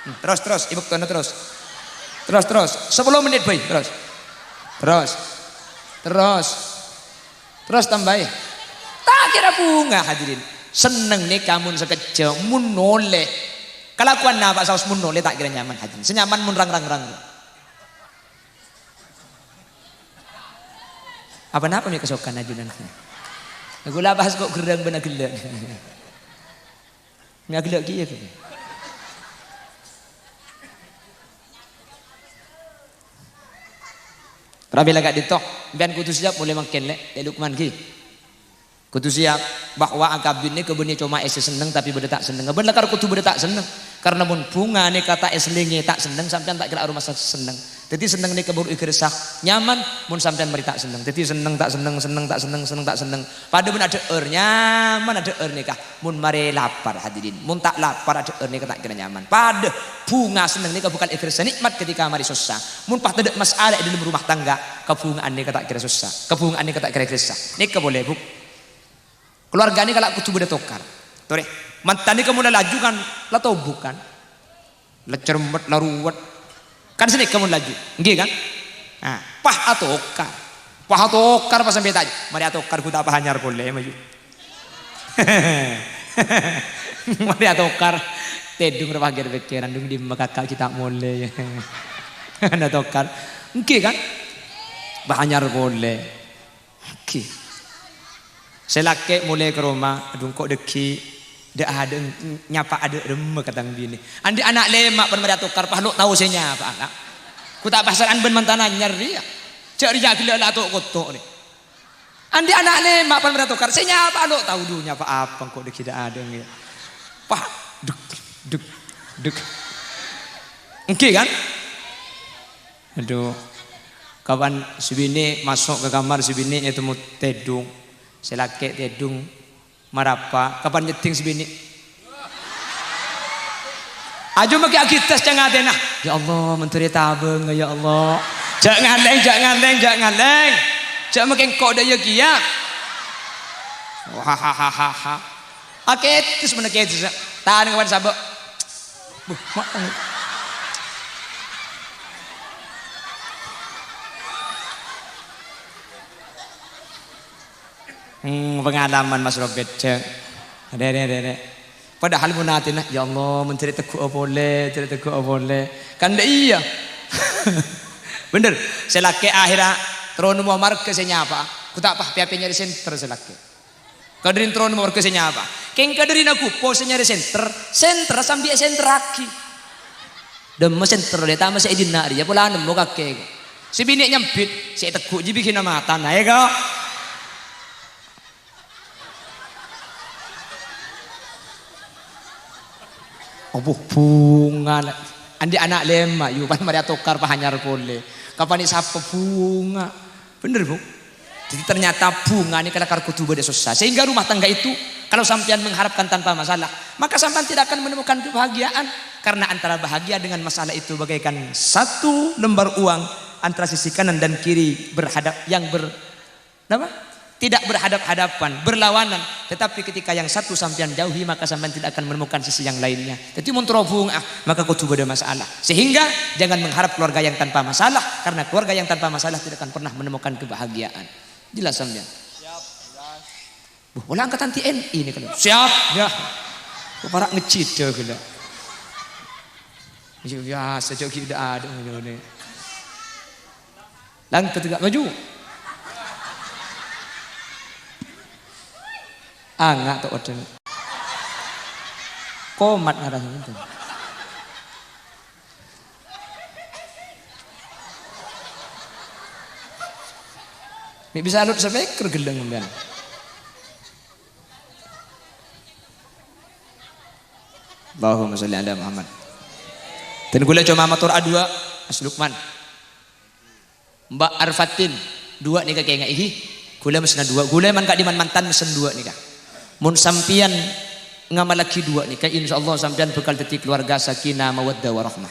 Hmm, terros, terros, è bâktona terros. Terros, terros. Sapolo mennit bhâi, terros. Terros. Terros. Terros tambâi. Ta' kèra bhunga, hadirin. Senneng nèka mon sakejjhâ', mon ollè. Kalakowan napa saos mon ollè ta' kèra nyaman, hadirin. Sè nyaman mon rang-rang-rang. Apa napa mè' kasokan ajunan? Aku la bahas ko' gherrâng bân aghellâ'. Mè' aghellâ' kèya kèya. Pramila ka'dinto, sampèyan kodhu siap molaè mangkèn, Lè', Lè' Lukman, ghi. Kodhu siap bahwa akabin nèka bânnè coma èsè senneng, tapè bâdâ ta' sennengnga. Bân lakar kodhu bâdâ ta' senneng. Karna mon bhunga nèka ta' èsellèngè ta' senneng, sampèyan ta' kèra aromasa senneng. Dhâddhi senneng nèka bhuru èghâressa nyaman, mon sampèyan marè ta' senneng. Dhâddhi senneng ta' senneng, senneng ta' senneng, senneng ta' senneng. Padâ bân adhâ'âr, nyaman adhâ'âr nèka. Mon marè lapar, hadirin. Mon ta' lapar, adhâ'âr nèka ta' kèra nyaman. Padâ bhunga senneng nèka bhâkal èghâressa nikmat ketika marè sossa. Mon pas tadâ' masalah è dâlem rumah tangga, kabhunga'an nèka ta' kèra sossa. Kabhunga'an nèka ta' kèra èghâressa. Nèka polè, Bu. Kalowarga nèka la kodhu bâdâ tokar. Torè, mantan nèka mon la laju kan, la tobuk kan. La cermet, la ruwet. Kan sanèka mon laju, èngghi kan? Nah, pas atokar. Pas atokar pas sampè' ta', marè atokar ghu ta' pas anyar polè, mayu. Marè atokar. Tèdung ra pagghir pèkkèran, "Dung, dimma kaka' ghi' ta' molè?" Ana tokar. Èngghi kan? Pas anyar polè. Èngghi. Sè lakè' molè ka roma, adhu engko' dhâggi' dâ'-adâ' nyapa adâ' remma ka tang binè. Andi' ana' lèma' pan marè atokar, pas lo' tao sè nyapa ana'. Ko' ta' pasara'an bân mantan anyar rèya. Jâ' rèya ghellâ' la to'-koto' rè. Andi' ana' lèma' pan marè atokar, sè nyapa lo' tao dhu nyapa apa engko' dhâggi' dâ'-adâ' ngè. Pas, duk, duk, duk. Èngghi kan? Adhu, kapan sè binè' maso' ka kamar sè binè' ètemmo tèdung, sè lakè' tèdung marapa, kapan nyeddhing sè binè'? Ajhu makè agitas ca'na atèna, "Ya Allah, mandhâr ètabângnga, ya Allah." Jâ' ngalèng, jâ' ngalèng, jâ' ngalèng. Jâ' makè engko' dâ' iyâ kèya. Wah, ha, ha, ha, ha, ha. Aketes mènè ketes. Tanèng kapan sabâ'. Buh, ma-, Hmm, pengalaman Mas Robert, jâ'. Adâ', adâ', adâ', adâ'. Padahal mon atèna, "Ya Allah, mandhâr ètegghu'â polè, mandhâr ètegghu'â polè." Kan la iyâ. Bhender, sè lakè' akhèrra terro nemmo marghâ sè nyapa. Ko' ta' pa-, pè-apè nyarè senter sè lakè'. Kadhârina terro nemmo marghâ sè nyapa. Kèng kadhârina ghupo sè nyarè senter, senter sambi èsenterraghi. Dâmma senter lè, tama sè è dinna' rèya pola nemmo kakè. Sè binè' nyambit, sè ètegghu' jiyâ bighinna matana, yâ, ko'. Opo bhunga, la-, andi' ana' lèma', yu, pan marè atokar pas anyar polè. Kapan èsapa bhunga? Bhender, Bu? Jadi, ternyata bhunga nèka lakar kodhu bâdâ sossa. Sehingga rumah tangga itu, kalau sampeyan mengharapkan tanpa masalah, maka sampeyan tidak akan menemukan kebahagiaan. Karena antara bahagia dengan masalah itu bagaikan satu lembar uang, antara sisi kanan dan kiri berhadap, yang ber-, napa? Tidak berhadap-hadapan, berlawanan. Tetapi ketika yang satu sampeyan jauhi, maka sampeyan tidak akan menemukan sisi yang lainnya. Jadi, mon terro bhunga, maka kodhu bâdâ masalah. Sehingga jangan mengharap keluarga yang tanpa masalah, karena keluarga yang tanpa masalah tidak akan pernah menemukan kebahagiaan. Jelas sampeyan? Siap, jelas. Wah, ola angkatan T N I nèka lho. Siap, ya. Kok para' ngejidâ ghellâ'. Iyâ, biasa, jâ' ghi' dâ'-adâ' ngene. Langkah tegak maju. Anga' to' odang. Komat ngarang itu. Mè' bisa alut speaker ghellâ' sampeyan. Allahumma shalli ala Muhammad. Dan ghulâ coma mator adu'a, Mas Lukman. Mbak Arfatin, duwâ' nèka kaènga'è, hi. Ghulâ messèna duwâ'. Ghulâ man ka'dimman mantan messen duwâ' nèka. Mon sampèyan ngamallaghi duwâ' nèka, insyaallah sampèyan bhâkal dhâddhi keluarga sakinah, mawaddah, warahmah.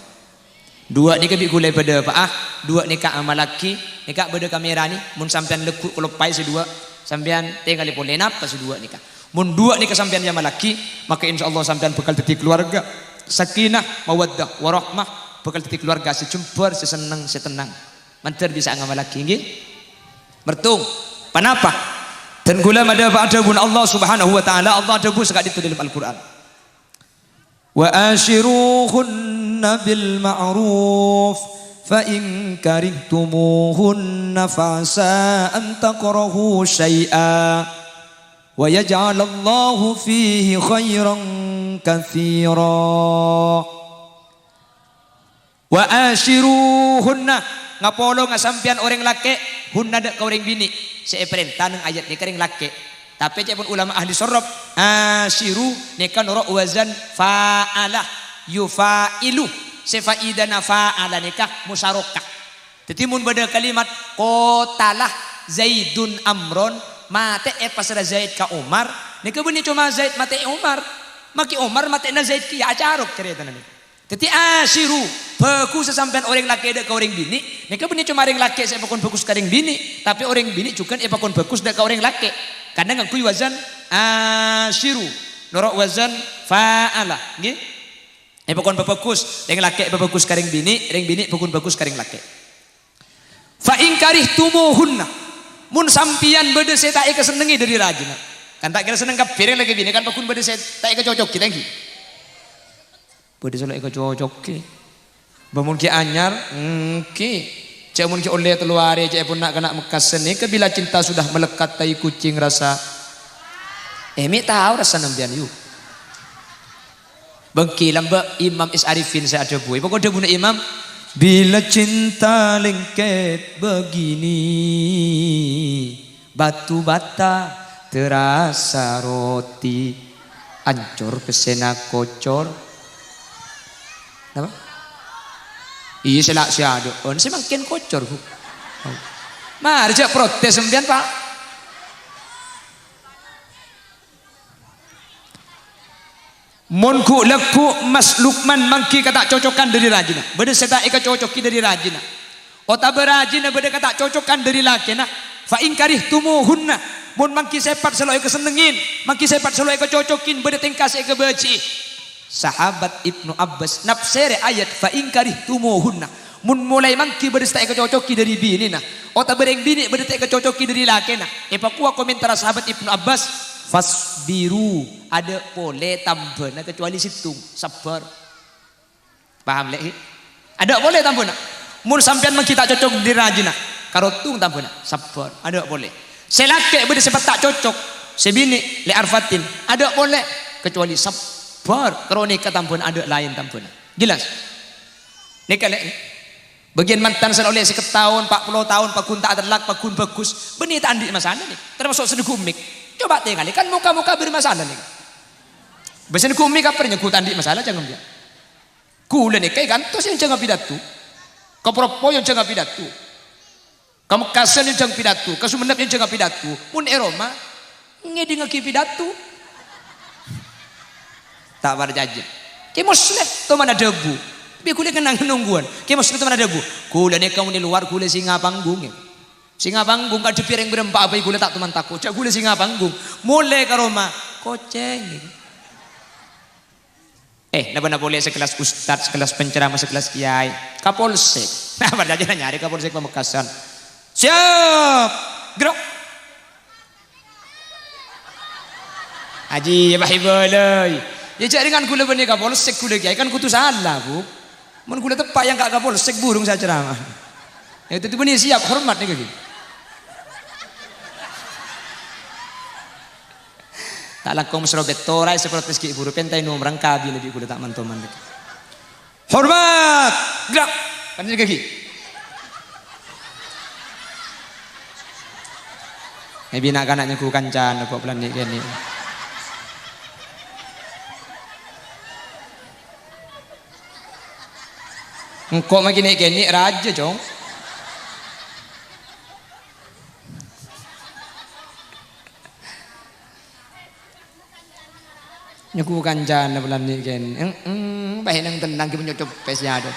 Duwâ' nèka bi' ghulâ èpadâpa'a, duwâ' nèka amallaghi, nèka bâdâ kamèrana, mon sampèyan lagghu' kaloppaè sè duwâ', sampèyan tèngalè polè napa sè duwâ' nèka. Mon duwâ' nèka sampèyan èamallaghi, maka insyaallah sampèyan bhâkal dhâddhi keluarga sakinah, mawaddah, warahmah, bhâkal dhâddhi keluarga sè jembhâr, sè senneng, sè tennang. Mandhâr bisa ngamallaghi, ngghi? Mertung. Ponapa? Dan ghulâ madâpa'a dhâbuna Allah Subhanahu wa Ta'ala. Allah adhâbu saka'dinto dâlem Al-Qur'an, "Wa asyiruhunna bil ma'ruf, fa in karihtumuhunna fa asa an takrahu syai'a wa yaj'alallahu fihi khairan katsira." "Wa asyiruhunna," ngapolonga sampèyan orèng lakè', "hunna" dâ' ka orèng binè'. Sè èparènta neng ayat nèka rèng lakè'. Tapè ca'èpon ulama ahli sorof, "asyiru" nèka noro' wazan fa'ala, yufa'ilu. Sè fa'idana fa'ala nèka musyarakah. Dhâddhi, mon bâdâ kalimat, "Qatala Zaidun Amron," matè'è pasèra Zaid ka Umar, nèka bânnè coma Zaid matè'è Umar. Makè Umar matè'na Zaid kèya acarok carètana nèka. Dhâddhi, asyiru, bhâghussa sampèyan orèng lakè' dâ' ka orèng binè', nèka bânnè coma orèng lakè' sè èpakon bhâghus ka orèng binè', tapè orèng binè' jhughân èpakon bhâghus dâ' ka orèng lakè'. Karna ngangghuy wazan asyiru, noro' wazan fa'ala, ngghi? Èpakon pabhâghus, rèng lakè' pabhâghus ka rèng binè', rèng binè' pokon bhâghus ka rèng lakè'. "Fa in karihtumuhunna," mon sampèyan bâdâ sè ta' èkasennengngè dâri rajina. Kan ta' kèra senneng kabbhi rèng lakè' binè', kan pokon bâdâ sè ta' èkacocoghè, ta' ènggi? Bâdâ sè la èkacocoghè. Bâ mon ghi' anyar, ènggi. Cè' mon ghi' ollè tello arè, ca'èpon na'-kana' Mekkas sanèka, "Bila cinta sudah melekat, tai kucing rasa Eh, mè' tao rassana sampèyan, yu. Bengki lambâ' Imam Is Arifin sè adhâbu. Pokok dhâbuna Imam, "Bila cinta lengket begini, batu bata terasa roti, ancor pèssèna kocor." Napa? Iyâ, sè la-, sè adâ'ân, sè mangkèn kocor, Bu. Mara jhâ' protes sampèyan, Pak. Mon ghu'-lagghu' Mas Lukman mangghi ka ta' cocokan dhâri rajina, bâdâ sè ta' èkacocoki dhâri rajina, otabâ rajina bâdâ ka ta' cocokan dhâri lakèna, fa in karihtumuhunna, mon mangghi sèpat sè lo' èkasennengngin, mangghi sèpat sè lo' èkacocokin, bâdâ tèngka sè èkabâji'i. Sahabat Ibnu Abbas nafsèrè ayat fa in karihtumuhunna. Mon molaè mangghi bâdâ sè ta' èkacocoki dhâri binèna, otabâ rèng binè' bâdâ ta' èkacocoki dhâri lakèna, èpakowa komentarra sahabat Ibnu Abbas, "Fasbiru, adâ' polè tambhâna kacobâli sèttong, sabbhâr." Paham, Lè'? Adâ' polè tambhâna. Mon sampèyan mangghi ta' cocok dhâri rajina, karotong tambhâna, sabbhâr, adâ' polè. Sè lakè' bâdâ sèpat ta' cocok, sè binè', Lè' Arfatin, adâ' polè, kacobâli sabbhâr, karana nèka tambhâna adâ' laèn tambhâna. Jelas? Nèka, Lè'. Bâgiyân mantan sè la ollè sèket taon, pa' polo taon, paggun ta' atellak, paggun bhâghus. Bânnè ta' andi' masalah, nè. Termasuk sè nèggu' mik. Coba' tèngalè, kan moka-moka bermasalah, nè. Bâ sè nèggu' mik apa nèggu' ta' andi' masalah, jhâ' ngambiyâ. Ghulâ nèka èkantos ènjhâng apidato. Ka Proppo ènjhâng apidato. Ka Mekkasân ènjhâng pidato, ka Songennep ènjhâng pidato. Mon è roma, ngèdingngaghi pidato. Ta' parcajâ. Kè Mosleh, tomana dhâbu. Bi' ghulâ kennengngan nongghuwân. Kè Mosleh tomana dhâbu. Ghulâ nèka mon è lowar, ghulâ sè ngapanggung, ya. Sè ngapanggung, kadhebbhi rèng bârâmpa'a bhâi ghulâ ta' toman tako'. Jhâ' ghulâ sè ngapanggung. Molè ka roma, kocèng. Eh, napa-napa polè sekelas ustad, sekelas penceramah, sekelas kiai. Kapolsek. Nah, parcajâ nyarè Kapolsek Pamekasan. Siap. Gerak. Haji, ya, Pak Ibalai. Ya, jhâ' ringan ghulâ bânnè Kapolsek ghulâ kiai, kan kodhu sala, Bu. Mon ghulâ teppa' èangka' Kapolsek, burung sè acaramah. Ya, itu bânnè siap, hormat nèka, Bu. Ta' langkong mesro bâto, raè sè protes ghi' buru pèntaè nomerra kabinè bi' ghulâ ta' man-toman. Hormat! Gerak! Kan sè ghi. È, bi' na'-kana' nyengghu kancana, kok pelana nè'-kènè'. Engko' maghi nè'-kènè' rajâ, Cong. Nyengghu kancana pelana nè'-kènè'. Eng, eng, bâ' neng tennang ghi' nyocop pes ya, aduh.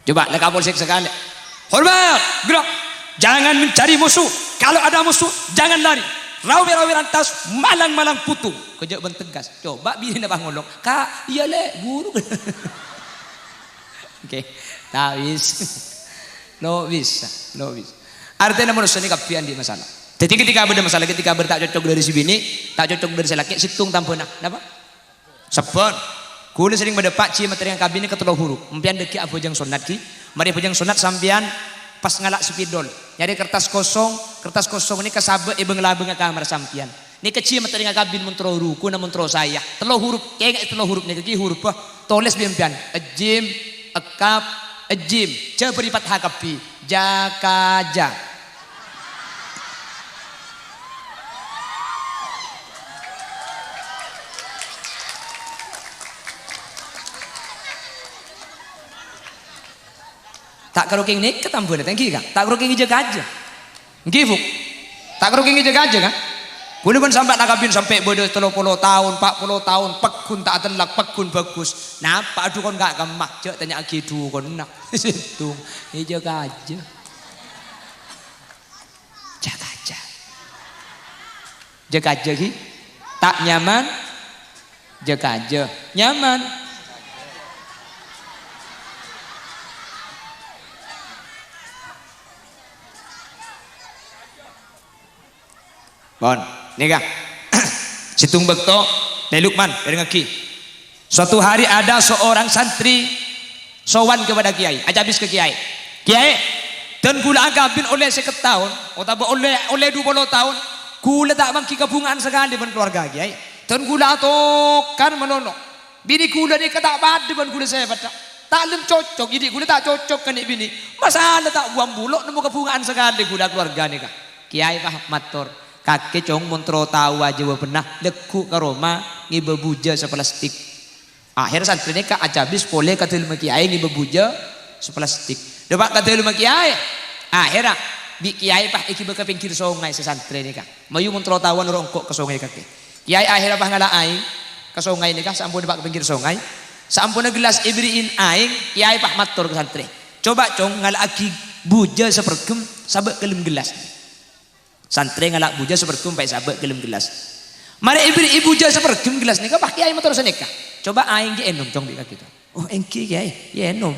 Coba, lè Kapolsek sakalè. Hormat, gerak. Jangan mencari musuh. Kalau ada musuh, jangan lari. Rawi-rawi rantas, malang-malang putung. Kejhâ' bân tegas. Coba binèna pangolok. Ka', iyâ, Lè', buru. Oke, ta' bisa. Lo' bisa, lo' bisa. Artèna manossa nè kabbhi andi' masalah. Dhâddhi ketika bâdâ masalah, ketika bâdâ ta' cocok dhâri sè binè', ta' cocok dhâri sè lakè', sèttong tambhâna. Napa? Sabbhân. Ghulâ serrèng madâpa' jiyâ matèra ngakabinè ka tello' hurup. Empèyan dhâggi' abhâjâng sonnat ghi. Marè abhâjâng sonnat sampèyan pas ngala' spidol. Nyarè kertas kosong, kertas kosong nèka sabâ' è bâng-labângnga kamar sampèyan. Nèka jiyâ matèra ngakabin mon terro rukun, mon terro sahih. Tello' hurup, kèngè'è tello' hurup nèka ghi hurup, bâh. Tolès bi' empèyan. Ejjim, ekkap, ejjim. Jâ bâri' fatha kabbhi. Jakaja. Ta' karo kèng nèka tambhâna, ta' ènggi, Ka'? Ta' karo kèng jâ-kajâ. Ènggi, Bu'? Ta' karo kèng jâ-kajâ, Ka'? Ghulâ bân sampèyan akabin sampè' bâdâ tello polo taon, pa' polo taon, paggun ta' atellak, paggun bhâghus. Napa adukon ka' kemma? Jâ' tanya'aghi dukonna. Sèttong, è jâ-kajâ. Jâ-kajâ. Jâ-kajâ ghi? Ta' nyaman? Jâ-kajâ. Nyaman? Pon, nèka. Sèttong bâkto, Lè' Lukman, dârengngaghi. Suatu hari ada seorang santri sowan kepada kiai, acabis ka kiai. "Kiai, Dân ghulâ akabin ollè sèket taon, otabâ ollè, ollè du polo taon, ghulâ ta' mangghi kabhunga'an sakalè bân kalowarga, Kèyaè. Dân ghulâ atokar manono. Binè ghulâ nèka ta' padâ bân ghulâ sè padâ. Ta' lem cocok, dhi' ghulâ ta' cocok ka nè' binè. Masala ta' bu-ambu lo' nemmo kabhunga'an sakalè ghulâ kalowarga nèka. Kèyaè pas mator, "Kakè, Cong, mon terro taowa jâwâbhânna, lagghu' ka roma ngèbâ bujâ saplastik." Akhèr santrè nèka acabis polè ka dâlemma kèyaè ngèbâ bujâ saplastik. Dâpa' ka dâlemma kèyaè. Akhèrra bi' kèyaè pas èghibâ ka pèngghir songay sè santrè nèka. Mayu mon terro taowa noro' engko' ka songay kakè. Kèyaè akhèrra pas ngala' aèng ka songay nèka, saamponna dâpa' ka pèngghir songay. Saamponna gellas èberri'i aèng, kèyaè pas mator ka santrè, "Coba, Cong, ngala'aghi bujâ saperghem sabâ' ka lem gellas." Santrè ngala' bujâ saperghem pas èsabâ' ka lem gellas. Marè èberri'i bujâ saperghem gellas nèka, pas kèyaè mator sanèka, "Coba aèng ghi' ènom, Cong, bi' kakè, Cong." "Oh, èngghi, Kèyaè, ènom."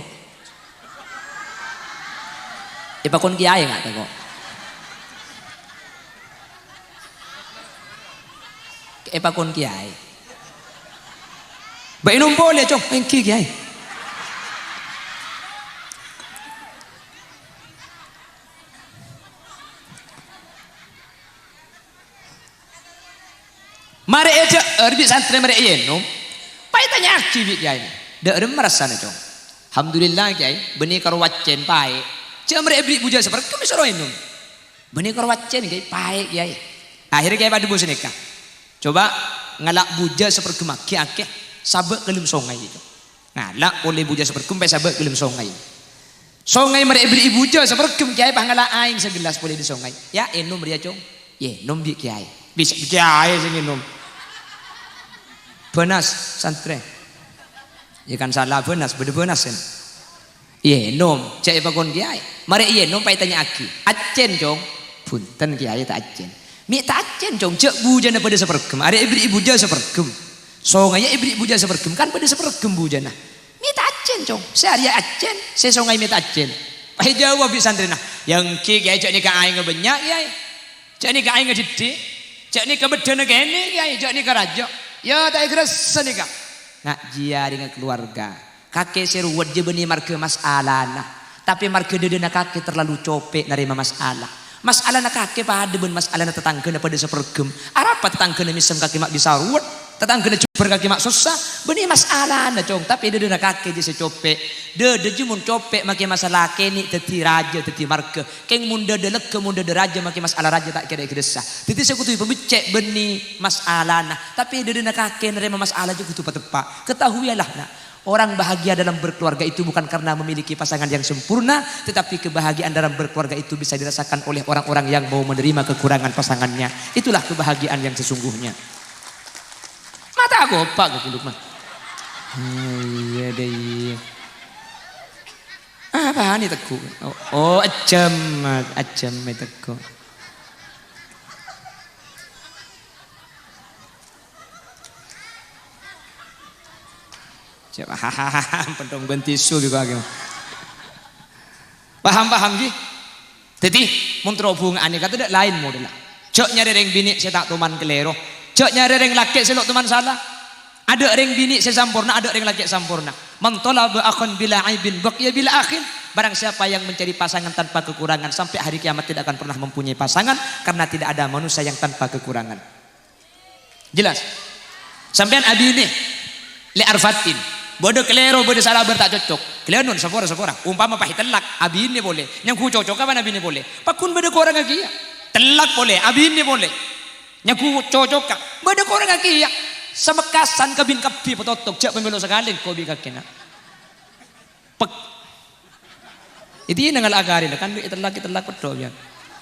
Èpakon kèyaè, nga' tako'. Èpakon kèyaè. "Bâ' ènom polè, Cong." "Èngghi, Kèyaè." Marè èjhâ'âr bi' santrè marè ènom, pas ètanya'aghi bi' kèyaèna, "Dâ' remma rassana, Cong?" "Alhamdulillah, Kèyaè, bânnè karo accèn paè'." "Jhâ' marè èberri' bujâ saperghem èsoro ènom." "Bânnè karo accèn, Kèyaè, paè', Kèyaè." Akhèrra kèyaè padâ bhâsa nèka, "Coba ngala' bujâ saperghem aghi' akè, sabâ' ka lem songay, Cong." Ngala' polè bujâ saperghem pas èsabâ' ka lem songay. Songay marè èberri'i bujâ saperghem, kèyaè pas ngala' aèng sagellas polè dâri songay. "Yâ, ènom rèya, Cong." "Ènom bi' kèyaè." "Bisa bi' kèyaè sè ngènom." "Bânas, santrè." "Yâ kan sala bânas, bâdâ bânas, sèn." "Ènom, jhâ' èpakon kèyaè." Marè ènom pas ètanya'aghi, "Accèn, Cong?" "Bhunten, Kèyaè, ta' accèn." "Mè' ta' accèn, Cong, jhâ' bujâna padâ saperghem. Arè èberri'i bujâ saperghem. Songayya èberri' bujâ saperghem, kan padâ saperghem bujâna. Mè' ta' accèn, Cong. Sè arèya accèn, sè songay mè' ta' accèn." Pas èjâwâb bi' santrèna, "Yâ èngghi, Kèyaè, jhâ' nèka aèngnga bânnya', Kèyaè. Jhâ' nèka aèngnga dhiddhi'. Jhâ' nèka bâddhâna kènè', Kèyaè. Jhâ' nèka rajâ. Yâ, ta' èkarassa nèka." Na' jiyâ rèngnga kalowarga. Kakè sè ruwet jiyâ bânnè marghâ masalana. Tapè marghâ dâdâna kakè terlalu copè' narèma masala. Masalana kakè padâ bân masalana tatangghâna padâ saperghem. Arapa tatangghâna mèsem kakè ma' bisa ruwet? Tatangghâna jhubâr kakè ma' sossa? Bânnè masalana, Cong, tapè dâdâna kakè jiyâ sè copè'. Dâdâ jiyâ mon copè' makè masala kènè' dhâddhi rajâ, dhâddhi marghâ. Kèng mon dâdâ lega, mon dâdâ rajâ makè masala rajâ ta' kèra èkarassa. Dhâddhi sè kodhu èpabeccè' bânnè masalana. Tapè dâdâna kakè narèma masala jiyâ kodhu pateppa'. Ketahuilah, na', orang bahagia dalam berkeluarga itu bukan karena memiliki pasangan yang sempurna, tetapi kebahagiaan dalam berkeluarga itu bisa dirasakan oleh orang-orang yang mau menerima kekurangan pasangannya. Itulah kebahagiaan yang sesungguhnya. Mata aku apa ke Lukman? Oh, iya deh, iya. Apa nih, Teguh? Oh, oh, ajam, ajam, Teguh. Cek, paham, pentong ben tisu gitu, gitu. Paham, paham, ghi? Dhâddhi, mon terro bhunga'an nèka tadâ' laèn modella. Jhâ' nyarè rèng binè' sè ta' toman kalèro. Jhâ' nyarè rèng lakè' sè lo' toman sala. Adâ' rèng binè' sè samporna, adâ' rèng lakè' samporna. "Man talaba akhan bila aibin baqiya bila akhin." Barang siapa yang mencari pasangan tanpa kekurangan, sampai hari kiamat tidak akan pernah mempunyai pasangan, karena tidak ada manusia yang tanpa kekurangan. Jelas? Sampèyan abinè, lè' arfatin. Bâdâ kalèro, bâdâ sala, bâdâ ta' cocok. Kalènon, sapora-sapora. Ompama pas ètellak, abinè polè. Nyangghu cocok apa abinè polè? Pagghun bâdâ korangnga kèya. Tellak polè, abinè polè. Nyangghu cocoka. Bâdâ korangnga kèya. Samekkasan kabin kabbhi patotok. Jhâ' pamèlo sakalè engko' bi' kakèna. Pek. Èdina ngala' karèna, kan bi' ètellak-ètellak peddho, ya.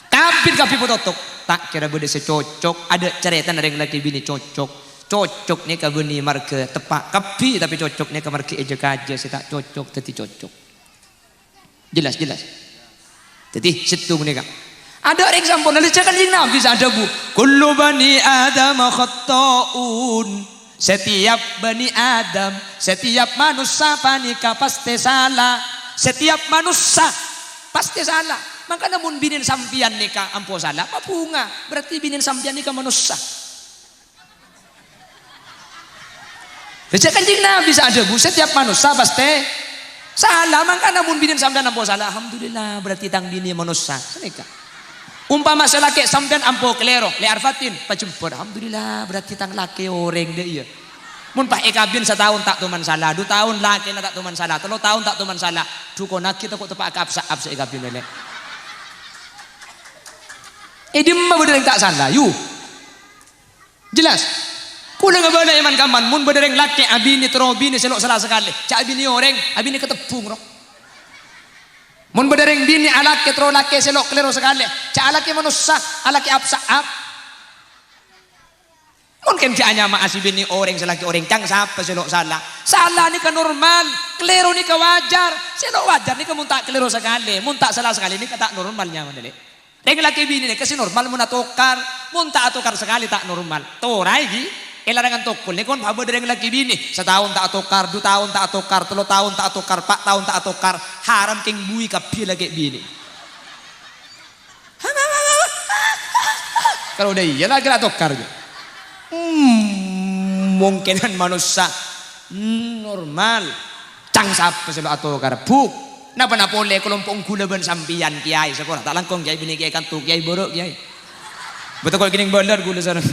Kabin kabbhi patotok. Ta' kèra bâdâ sè cocok, adâ' carètana rèng lakè binè cocok. Cocok nèka bânnè marghâ teppa' kabbhi, tapè cocok nèka marghâ èjâ-kajâ sè ta' cocok dhâddhi cocok. Jelas, jelas. Dhâddhi, sèttong nèka. Adâ' rèng samporna, lè jhâ' Kanjeng Nabi sè adhâbu, "Kullu bani Adam khatta'un." Setiap bani Adam, setiap manossa panèka pastè sala. Setiap manossa pastè sala. Mangkana mon binèn sampèyan nèka ampo sala, pabhunga, berarti binèn sampèyan nèka manossa. Lè jhâ' Kanjeng Nabi sè adhâbu, "Setiap manossa pastè Sala, mangkana mon binèna sampèyan ampo sala, "Alhamdulillah, berarti tang binè manossa." Sanèka. Umpama sè lakè' sampèyan ampo kalèro, lè' arfatin, pajembhâr, "Alhamdulillah, berarti tang lakè' orèng dâ' iyâ." Mon pas èkabin sataon ta' toman sala, du taon lakèna ta' toman sala, tello taon ta' toman sala, dukonnaghi tako' teppa' ka apsa'-apsa' èkabin lè'. È dimma bâdâ orèng ta' sala, yu? Jelas? Kaulâ ngabâlâ è man-kamman, mon bâdâ rèng lakè' abinè terro binè sè lo' sala sakalè, jhâ' abinè orèng, abinè katebbhung, ro. Mon bâdâ rèng binè alakè terro lakè sè lo' kalèro sakalè, jhâ' alakè manossa, alakè apsa'-ap. Mon kèng jhâ' anyama'a sè binè orèng, sè lakè orèng, cang sapa sè lo' sala? Sala nèka normal, kalèro nèka wajar. Sè lo' wajar nèka mon ta' kalèro sakalè, mon ta' sala sakalè nèka ta' normal nyamana, lè'. Rèng lakè binè nèka sè normal mon atokar, mon ta' atokar sakalè ta' normal. Toraè ghi, è larangan tokol nèka mon bâdâ rèng lakè binè, sataon ta' atokar, du taon ta' atokar, tello taon ta' atokar, pa' taon ta' atokar, haram kèng buwi kabbhi lakè binè. Kalau udah iya lah, kira atokar ghi. Hmm, mungkinan manossa, hmm, normal. Cang sapa sè lo' atokar? Bu, napa-napa polè kalompo' ghulâ bân sampèyan, Kèyaè, saporana. Ta' langkong Kèyaè bânnè Kèyaè Kanto, Kèyaè bârâ', Kèyaè. Bâto ko' kènèng bâlâr ghulâ sareng.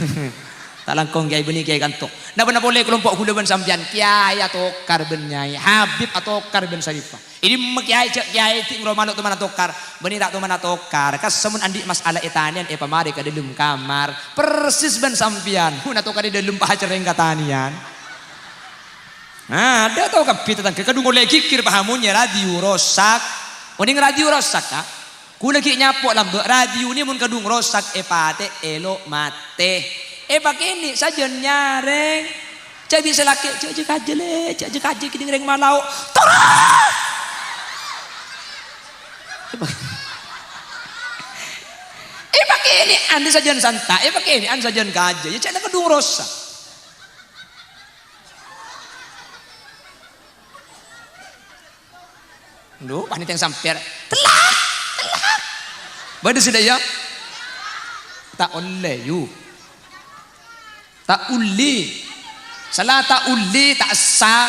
Ta' langkong Kèyaè bânnè Kèyaè Kanto. Napa-napa polè kalompo' ghulâ bân sampèyan, Kèyaè atokar bân Nyai, Habib atokar bân Sarifah. È dimma Kèyaè, jhâ' Kèyaè ghi' ngroma lo' toman atokar. Bânnè ta' toman atokar. Kassa mon andi' mas'ala ètanèyan èpamarè ka dâlem kamar. Persis bân sampèyan. Mon atokar è dâlem pas acerrèng katanèyan. Nah, adâ' tao kabbhi tatangghâ, kadhung ollè ghighir, paham, mon nyè radio rosak. Onèng radio rosak, Ka'? Ghulâ ghi' nyapo' lambâ', radiona mon kadhung rosak, èpatè'è lo' matè. Èpakènè' sajân nyarèng. Jhâ' bisa lakè', "Jhâ', jhâ' kajâ, lè', jhâ', jhâ' kajâ, kènèng rèng malao." Tora! Èpakènè' andi' sajân santa', èpakènè' andi' sajân kajâ, iyâ jhâ' kadhung rosak. Lho, panètèng sampèyan. Tellak! Tellak! Bâdâ sè dâ' iyâ? Ta' ollè, yu. Ta' ollè. Sala ta' ollè, ta' essa.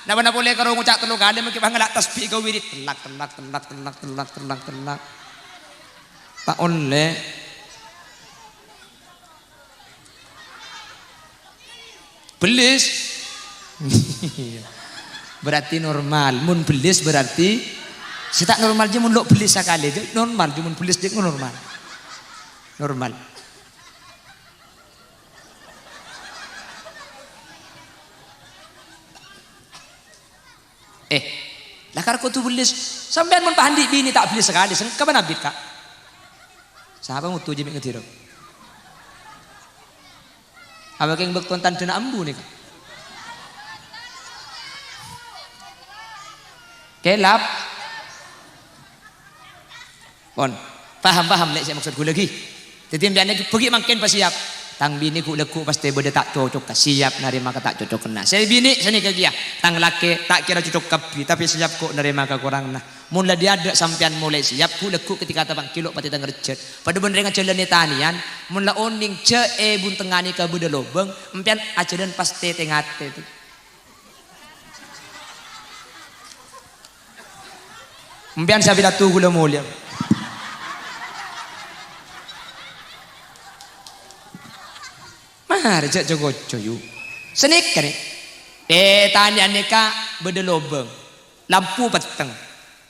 Napa-napa ollè karo ngoca' tello kalè, mangkè pas ngala' tasbih ka wirid. Tellak, tellak, tellak, tellak, tellak, tellak, tellak. Ta' ollè. Bellis. Berarti normal. Mon bellis berarti sè ta' normal jâ mon lo' bellis sakalè. Jâ' normal, jâ' mon bellis jâ' normal. Normal. Eh, lakar kodhu bellis. Sampèyan mon pas andi' binè ta' bellis sakalè, sengka bân abit, Ka'. Sapa ngoto jâ' mè' ngadhiro? Apa kèng bâkto tandhâna ambu nèka? Kelap. Pon. Paham, paham, lè', sè maksod ghulâ ghi. Dhâddhi, sampèyan nèka bâgi mangkèn pasèyap. Tang binè ghu'-lagghu' pastè bâdâ ta' cocokka, sèyap narèma ka ta' cocokna. Sè binè sanèka kèya, tang lakè' ta' kèra cocok kabbhi, tapè sèyap ko' narèma kakoranganna. Mon la dâ' adâ' sampèyan molaè sèyap, ghu'-lagghu' ketika tapangghi lo' patè tangrejjhât. Padâ bân rèng ajhâlân è tanèyan, mon la onèng jâ' è buntengnga nèka bâdâ lobâng, sampèyan ajhâlân pastè tè-ngatè, tu. Sampèyan sè apidato ghulâ molèya. Mara jâ' co-ngoco, yu. Sanèka, nè. È tanèyan nèka bâdâ lobâng. Lampu petteng.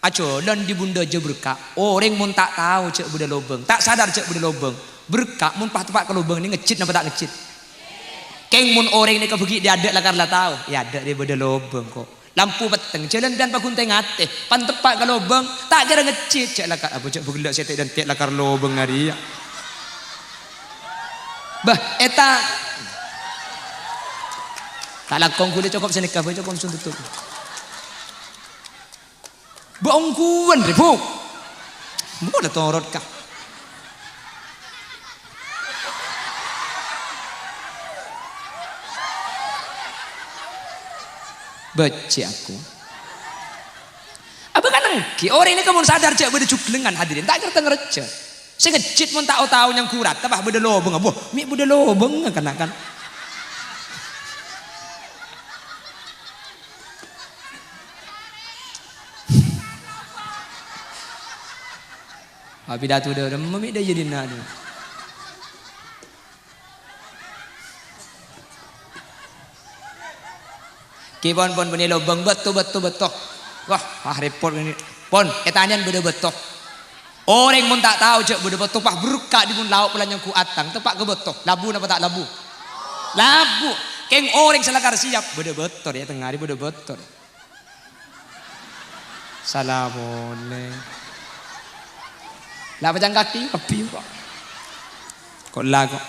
Ajhâlân dâri bundhâ jâ' berka'. Orèng mon ta' tao jâ' bâdâ lobâng, ta' sadar jâ' bâdâ lobâng. Berka' mon pas teppa' ka lobâng nè ngejjhit napa ta' ngejjhit? Kèng mon orèng nèka bâgi dâri adâ' lakar la tao, è adâ' rè bâdâ lobâng ko'. Lampu petteng, jhâlân bân paghun tè-ngatè, pan teppa' ka lobâng, ta' kèra ngejjhit, jâ' lakar, apa jâ' bhâghellâ' sè tè-, dântè' lakar lobâng arèya. Bâh, èta. Ta' langkong ghulâ cokop sanèka, bâ, cokop sun tutup. Bâ ongghuwân, rè, Bu. Mola torot, Ka'. Bâjjhi aku. Apa kan engghi, orèng nèka mon sadar jâ' bâdâ jhuglângan, hadirin, ta' kèra ta' ngarejjhâ. Sè ngejjhit mon ta' o-tao nyangghurât, ta' bâdâ lobâng, wah, mè' bâdâ lobâng, kan, kan. Pidato dâ' remma mè' dâ' iyâ dinna' dâ'. Ki pon, pon, bânnè lobâng, bâto, bâto, bâto. Wah, ah, rèpot ini. Pon, ètanèyan bâdâ bâto. Orèng mon ta' tao jâ' bâdâ bâto, pas berka' dhi' mon lao' pola nyangghu atang, teppa' ka bâto. Labu napa ta' labu? Labu. Kèng orèng sè lakar siap, bâdâ bâto, yâ, tengnga arè bâdâ bâto. Sala polè. La pacang kakè kabbhi kok. Kok la kok.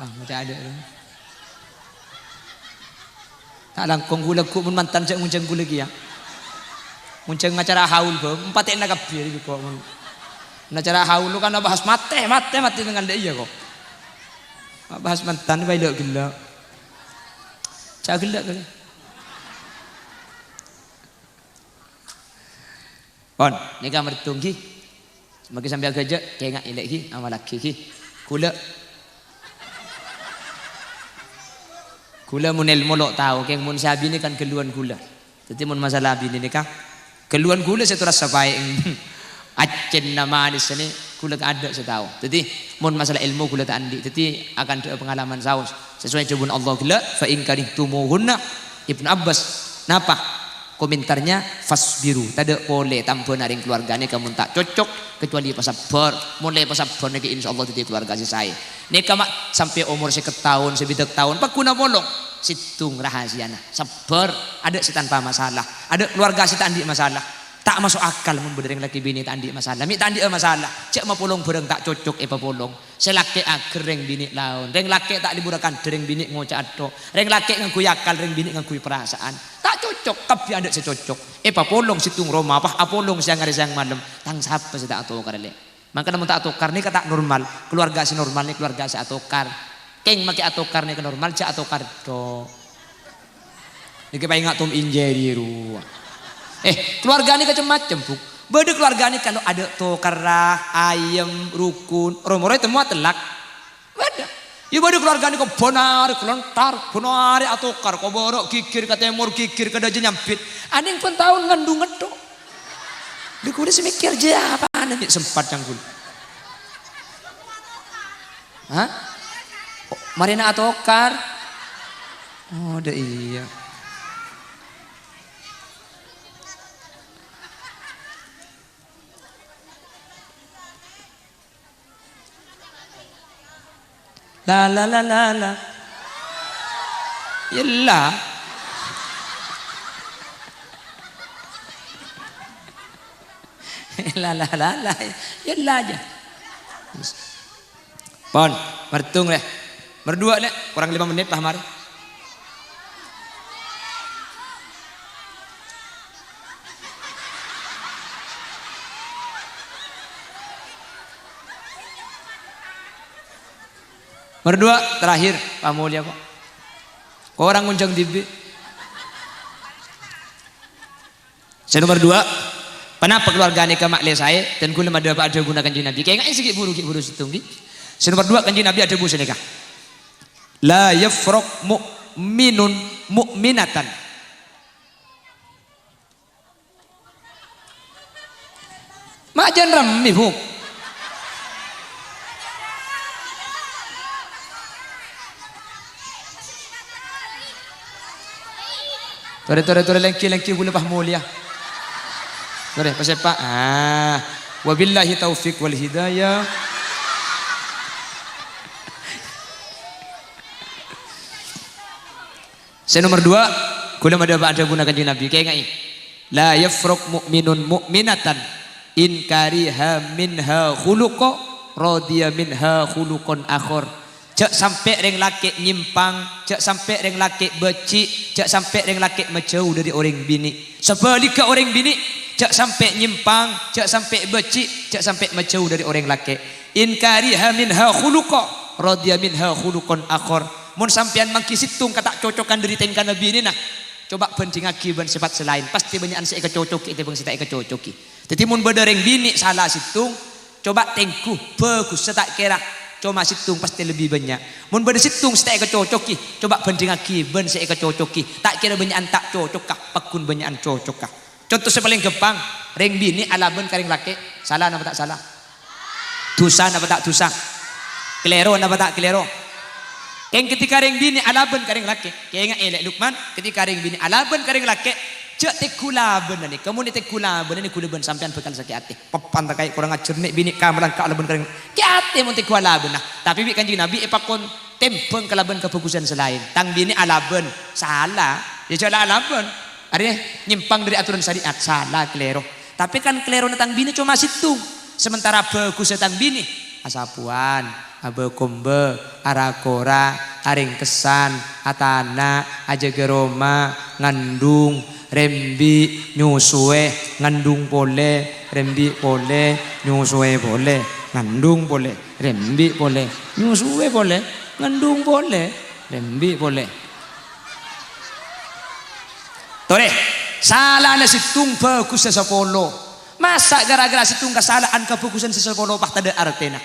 Ah, maca adâ', ya. Ta' langkong ghulâ ghu' mon mantan jâ' ngonjhâng ghulâ kèya. Ngonjhâng acara haul, bâ, empatèna kabbhi rè kok mon. Mon acara haul kan bahas matè, matè, matè tengnga lè' iyâ kok. Bahas mantan bhâi lè' ghellâ'. Jâ' ghellâ' kali. Pon, nèka mardhung ghi. Samangkèn sampèyan ghâjâ, kèngaè lè' ghi, amallaghi ghi. Ghulâ. Ghulâ mon èlmo lo' tao, kèng mon sè abinè kan ghâlluwân ghulâ. Dhâddhi mon masalah abinè nèka, ghâlluwân ghulâ sè toras sapaè. Accènna manès nè, ghulâ kaadâ' sè tao. Dhâddhi mon masalah èlmo ghulâ ta' andi'. Dhâddhi akandhâ'â pangalaman saos. Sesuai dhâbuna Allah ghellâ', "Fa in karihtumuhunna." Ibnu Abbas, napa? Komentarnya, "Fasbiru, tadâ' polè tambhâna rèng kalowarga nèka mon ta' cocok, kecuali pasabbhâr. Mon la pasabbhâr nèka insyaallah dhâddhi kalowarga sè saè." Nèka ma' sampè' omor sèket taon, sabidhâk taon, paghuna polong. Sèttong rahasiana, sabbhâr, adâ' sè tanpa masalah, adâ' kalowarga sè ta' andi' masalah. Ta' maso' akal mon bâdâ rèng lakè binè ta' andi' masalah. Mè' ta' andi'â masalah, jâ' mapolong bhârâng ta' cocok èpapolong. Sè lakè' aghâr, rèng binè' laon. Rèng lakè' ta' lebur akandhâ, rèng binè' ngoca' atto'. Rèng lakè' ngangghuy akal, rèng binè' ngangghuy perasaan. Ta' cocok, kabbhi adâ' sè cocok. Èpapolong sèttong roma, pas apolong sèyang arè sèyang malem. Tang sapa sè ta' atokar, lè'? Mangkana mon ta' atokar nèka ta' normal. Kalowarga sè normal nèka kalowarga sè atokar. Kèng makè atokar nèka normal, jâ' atokar tho. Nèka paènga' Tom and Jerry rowa. Eh, kalowarga nèka cem-macem, Bu. Bâdâ kalowarga nèka lo' adâ' tokarra, ayem, rukun, ro-moro ètemmo atellak. Bâdâ. Iyâ bâdâ kalowarga nèka bân arè kalentar, bân arè atokar, kobârâ' ghighir ka tèmor, ghighir ka dâjâ nyambit. Anèng bân taon ngandhung ngetto. Lha ghulâ sè mèkkèr jâ' apana mè' sempat cangkul. Hah? Oh, marèna atokar. Oh, dâ' iyâ. La, la, la, la, la. Yella. La, la, la, la. Yella aja. Pon, mardhung, lè'. Mardua, lè'. Kurang lima menit, lah, marè. Mardua, terakhir, pamolèya ko'. Korang ngonjhâng dhibi'. Sè nomer dua, ponapa kalowarga nèka ma' lè saè, dan ghulâ madhâpa'a dhâbuna Kanjeng Nabi. Kèngaè sè ghi' buru, ghi' buru sèttong, ghi. Sè nomer dua, Kanjeng Nabi adhâbu sanèka, "La yafraq mu'minun mu'minatan." Ma' jân rammè, Bu. Torè, torè, torè, lèngghi, lèngghi, ghulâ pas molèya. Torè, pas èpa'. Ah. Wabillahi taufiq wal hidayah. Sè nomer dua, ghulâ madhâpa'a dhâbuna Kanjeng Nabi, kèngaè, "La yafraq mu'minun mu'minatan in kariha minha khuluqa, radiya minha khuluqan akhar." Jâ' sampè' rèng lakè' nyèmpang, jâ' sampè' rèng lakè' bâji', jâ' sampè' rèng lakè' majâu dâri orèng binè'. Sabhâligghâ orèng binè', jâ' sampè' nyèmpang, jâ' sampè' bâji', jâ' sampè' majâu dâri orèng lakè'. "In kariha minha khuluqa, radiya minha khuluqan akhar." Mon sampèyan mangghi sèttong ka ta' cocokan dâri tèngkana binèna, coba bhândhingngaghi bân sèpat sè laèn, pastè bânnya'an sè èkacocoki ètèmbhâng sè ta' èkacocoki. Dhâddhi, mon bâdâ rèng binè' sala sèttong, coba tèngghu, bhâghussa ta' kèra. Coma sèttong pastè lebbi bânnya'. Mon bâdâ sèttong sè ta' èkacocoki, coba bhândhingngaghi bân sè èkacocoki. Ta' kèra bânnya'an ta' cocoka, pagghun bânnya'an cocoka. Conto sè palèng ghâmpang, rèng binè' alabân ka rèng lakè', sala napa ta' sala? Dhusa napa ta' dhusa? Kalèro napa ta' kalèro? Kèng ketika rèng binè' alabân ka rèng lakè', kènga'è, Lè' Lukman, ketika rèng binè' alabân ka rèng lakè', jhâ' tèngghu labânna nèka, mon ètèngghu labânna nèka ghulâ bân sampèyan bhâkal sakè' atè. Pèppan ta' kaè korang ajhâr nè' binè' kamelang ka' alabân ka rèng. Kè' atè mon tèngghu alabânna. Tapè bi' Kanjeng Nabi èpakon tèmbhâng kalabân kabhâghusân sè laèn. Tang binè' alabân, sala. Yâ jhâ' la alabân. Arèya nyèmpang dâri atoran syariat, sala, kalèro. Tapè kan kalèrona tang binè' coma sèttong. Sementara bhâghussa tang binè', asapowan, abâ-kombâ, ara-kora, arèngkessan, atana', ajâgâ roma, ngandung, rembi', nyosowè, ngandung polè, rembi' polè, nyosowè polè, ngandung polè, rembi' polè, nyosowè polè, ngandung polè, rembi' polè. Torè, salana sèttong, bhâghussa sapolo. Masa' ghârâ-ghârâ sèttong kasala'an kabhâghusân sè sapolo pas tadâ' artèna?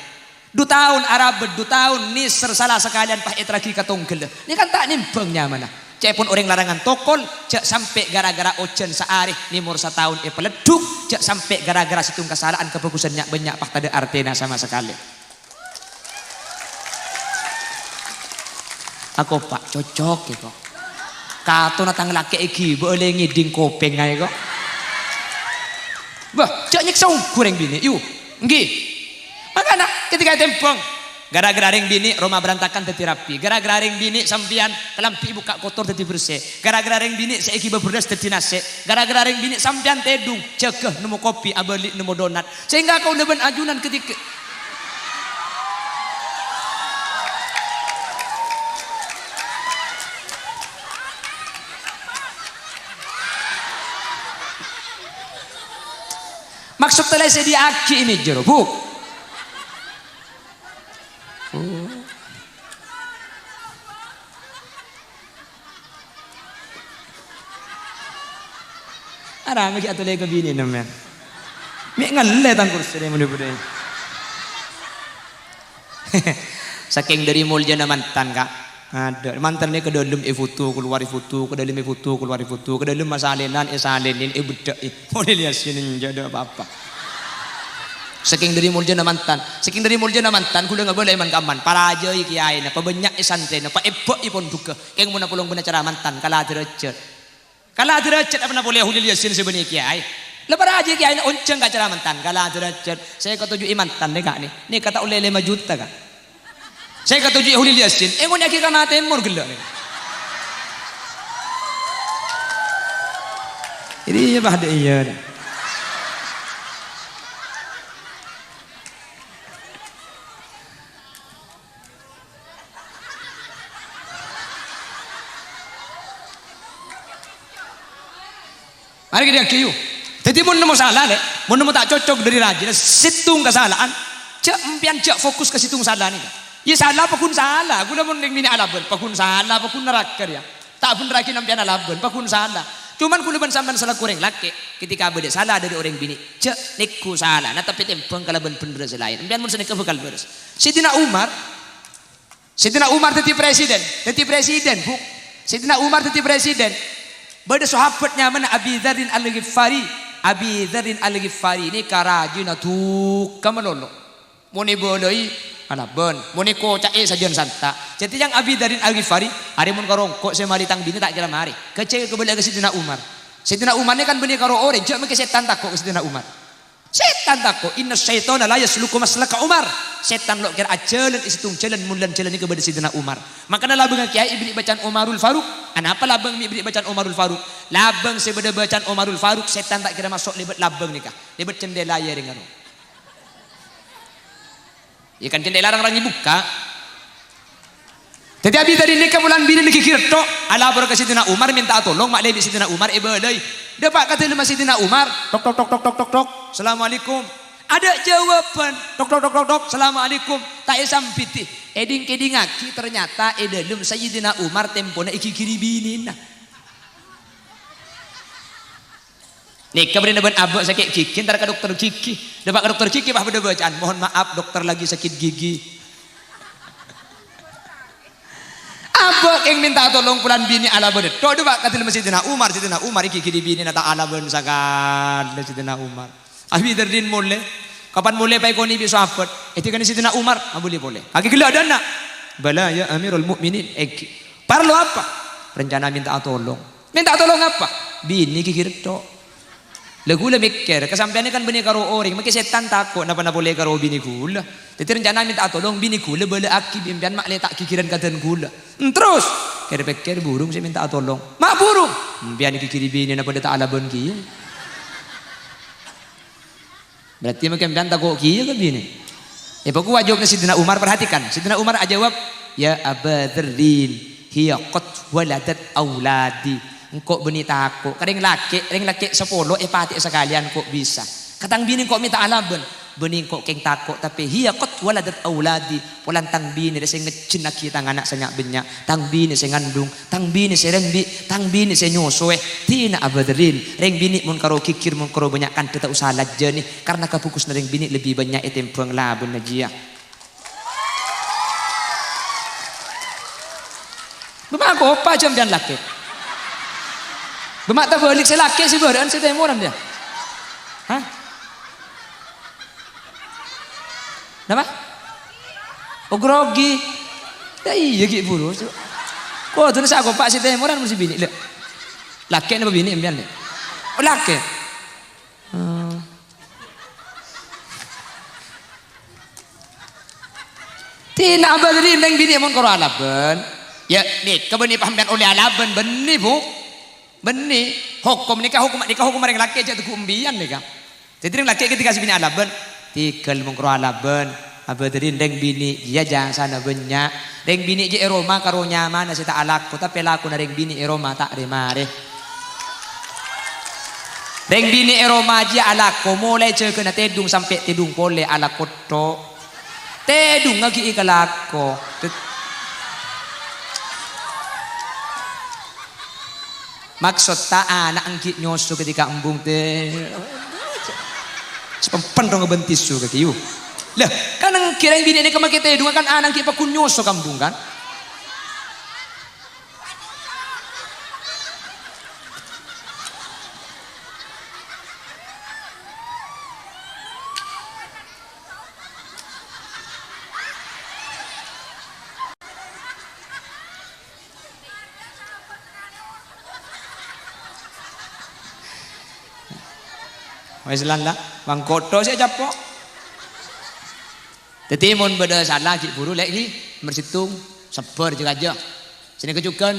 Du taon arabât, du taon nèser sala sakalèyan pas èterraghi ka tongghâllâ. Nèka kan ta' nèmbhâng nyamana. Ca'èpon orèng larangan tokol, jhâ' sampè' ghârâ-ghârâ ojhân saarè nèmor sataon èpaleddhuk, jhâ' sampè' ghârâ-ghârâ sèttong kasala'an kabhâghusân nya'-bânnya' pas tadâ' artèna sama sakalè. Akopa' cocok è ko'. Katona tang lakè' èghibâ ollè ngèdhing kopèng aè ko'. Bâh, jhâ' nyèksa ongghu rèng binè', yu. Ènggi. Makana ketika ètèmbhâng, ghârâ-ghârâ rèng binè' roma berantakan dhâddhi rapi. Ghârâ-ghârâ rèng binè' sampèyan kalambhi èbukka' kotor dhâddhi bersè. Ghârâ-ghârâ rèng binè' sè èghibâ bherrâs dhâddhi nasè'. Ghârâ-ghârâ rèng binè' sampèyan tèdung, jâgâ nemmo kopi, abâli nemmo donat. Sehingga kaulâ bân ajunan ketika Maksod tèlè sè èdhi'âghi è mèjâ rowa, Bu'. Oh. Arapa ghi' atolè ka binèna, men. Mè' ngallè tang kursi rè, mon-, budhi. Sakèng dâri moljâna mantan, Ka'. Adâ', mantan nèka ka dâlem èfoto, kalowar èfoto, ka dâlem èfoto, kalowar èfoto, ka dâlem masalènan, èsalènin, èbeddhâ'i. Model Yasin enjâ' dâ' apa-apa. Sakèng dâri moljâna mantan, sakèng dâri moljâna mantan, ghulâ ngabâlâ è man-kamman, parajâi kèyaèna, pabânnya'è santrèna, paèbâ'i pondhugghâ. Kèng mon apolong bân acara mantan, kala dârâjhât. Kala dârâjhât apana polè Holil Yasin sè bânnè kèyaè. La parajâi kèyaèna onjhâng ka acara mantan, kala dârâjhât. Sè èkatoju'i mantan nèka nè, nèka ta' ollè lèma juta, Ka'. Sè èkatoju'i Holil Yasin, èngonèyaghi ka Matèmor ghellâ' nè. Iyâ, bâh, dâ' iyâ, nè. Mari kita yu. Dhâddhi mon nemmo sala, Lè', mon nemmo ta' cocok dâri rajina, sèttong kasala'an, jhâ' empèyan jhâ' fokus ka sèttong sala nèka. Iyâ sala paghun sala, ghulâ mon rèng binè' alabân, paghun sala, paghun naraka rèya. Ta' bhendherraghi sampèyan alabân, paghun sala. Coma ghulâ bân sampèyan salaku orèng lakè', ketika bâdâ sala dâri orèng binè', jhâ' nèghu salana, tapè tèmbhâng kalabân bhendherrâ sè laèn. Empèyan mon sanèka bhâkal bârâs. Sayyidina Umar, Sayyidina Umar dhâddhi presiden, dhâddhi presiden, Bu. Sayyidina Umar dhâddhi presiden. Bâdâ sahabat nyamana Abi Dzarrin Al-Ghifari. Abi Dzarrin Al-Ghifari nèka rajina dhukka malolo. Mon èbâlâi, alabân. Mon èkoca'è, sajân santa'. Dhâddhi, yang Abi Dzarrin Al-Ghifari, arè mon karo engko' sè marè tang binè ta' kèra marè. Kècè' kabâlâ ka Sayyidina Umar. Sayyidina Umar nèka kan bânnè karo orèng, jhâ' mangkè sètan tako' ka Sayyidina Umar. Sètan tako', "Inna syaitana la yasluku maslaka Umar." Sètan lo' kèra ajhâlân è sèttong jhâlân, mon lan jhâlân nèka bâdâ Sayyidina Umar. Mangkana labângnga kèyaè èberri' bacaan Umarul Faruq. Anapa labâng mè' èberri' bacaan Umarul Faruq? Labâng sè bâdâ bacaan Umarul Faruq, sètan ta' kèra maso' lèbât labâng nèka, lèbât cendèla iyâ rèng anu. Iyâ kan cendèla rang-rang èbukka'. Dhâddhi Abi Dzarrin nèka bulân binèna ghighir tho', alapor ka Sayyidina Umar, mènta'a tolong, ma'lè bi' Sayyidina Umar èbâlâi. Dâpa' ka dâlemma Sayyidina Umar, tok, tok, tok. "Assalamualaikum." Adâ' jâwâbhân, tok, tok, tok, tok, tok, "Assalamualaikum." Ta' èsambidi. Èdhing-kèdhingngaghi, ternyata è dâlem Sayyidina Umar tempona èghighiri binèna. Nèka bârina bân abâ' sakè' gigi, entar ka dokter gigi. Dâpa' ka dokter gigi, pas bâdâ bacaan, "Mohon maaf, dokter lagi sakit gigi." Bâ' kèng mènta'a tolong polana binè' alabân. Tho' dhu, Pak, kadhi Sayyidina Umar, Sayyidina Umar èghighiri binèna ta' alabân sakalè Sayyidina Umar. Abi Dzarrin molè. Kapan molè paèkonè bi' sahabat. Èdhikanè Sayyidina Umar, "Abulè polè." Kakè ghellâ' dâna. "Bala ya Amirul Mukminin, èngghi." "Parlo apa?" "Rencana mènta'a tolong." "Mènta'a tolong apa?" "Binè ghighir tho'." "Lha ghulâ mèkkèr, ka sampèyan kan bânnè karo orèng, makè sètan tako' napa-napa polè karo binè ghulâ. Dhâddhi rencana mènta'a tolong binè ghulâ bâlâ'aghi bi' sampèyan ma' lè ta' ghighirân ka dân ghulâ." "Terros?" "Kèr-pèkkèr burung sè mènta'a tolong." "Ma' burung?" "Sampèyan èghighiri binèna padâ ta' alabân kèya." Berarti mungkin sampèyan tako' kèya ka binè. Ya, pokok wajibnya Sayyidina Umar, perhatikan. Sayyidina Umar ajawab, "Ya Aba Dzarrin, hiya qad waladat auladi." Engko' bânnè tako' ka rèng lakè', rèng lakè' sapolo èpatè'è sakalèyan ko' bisa. Ka tang binè engko' mènta alabân, bânnè engko' kèng tako', tapè hiya qad waladat auladi. Polana tang binè rè sè ngejjhennaghi tang ana' sè nya'-bânnya', tang binè sè ngandung, tang binè sè rembi', tang binè sè nyosowè. Dina Aba Dzarrin, rèng binè mon karo ghighir, mon karo bânnya' kandhâ ta' osa lajânè, karna kabhugusânna rèng binè lebbi bânnya' ètèmbhâng labânna jiyâ. Bâ' ma' akopa' jhâ' sampèyan lakè'? Bâ' ma' tabâlik sè lakè' sè bârâ'ân sè tèmoran jiyâ? Hah? Napa? Oh, grogi. Ya iyâ, ghi' buru. Kodhuna sè akopa' sè tèmoran mon sè binè', lè. Lakè' napa binè' sampèyan, lè? Oh, lakè'. Oh. Dina Aba Dzarrin rèng binè' mon karo alabân. Ya, nèka bânnè pa sampèyan ollè alabân, bânnè, Bu. Bânnè. Hokom nèka, hokom, nèka hokom rèng lakè' jhâ' tegghu' sampèyan nèka. Dhâddhi rèng lakè' ketika sè binè' alabân, tèghâl mon karo alabân. Aba Dzarrin rèng binè' jiyâ jhâsana bânnya'. Rèng binè' jiyâ è roma karo nyamana sè ta' alako, tapè lakona rèng binè' è roma ta' rè-marè. Rèng binè' è roma jiyâ alako, molaè jâgâna tèdung sampè' tèdung polè alako tho'. Tèdungnga ghi' èkalako. Tet-, Maksod ta' ana' ènggi' nyoso ketika embung, tè. Sepempen dong bân tisu kaki, yu. Lah, kan ènggi' rèng binè' nèka makè tèdung, kan ana' ènggi' pagghun nyoso ka embung, kan? Wes lan la, mangkoto sè capo'. Dhâddhi mon bâdâ sala ghi' buru lè' ghi, nomer sèttong, sabbhâr jâ-kajâ. Sè nèka jhughân,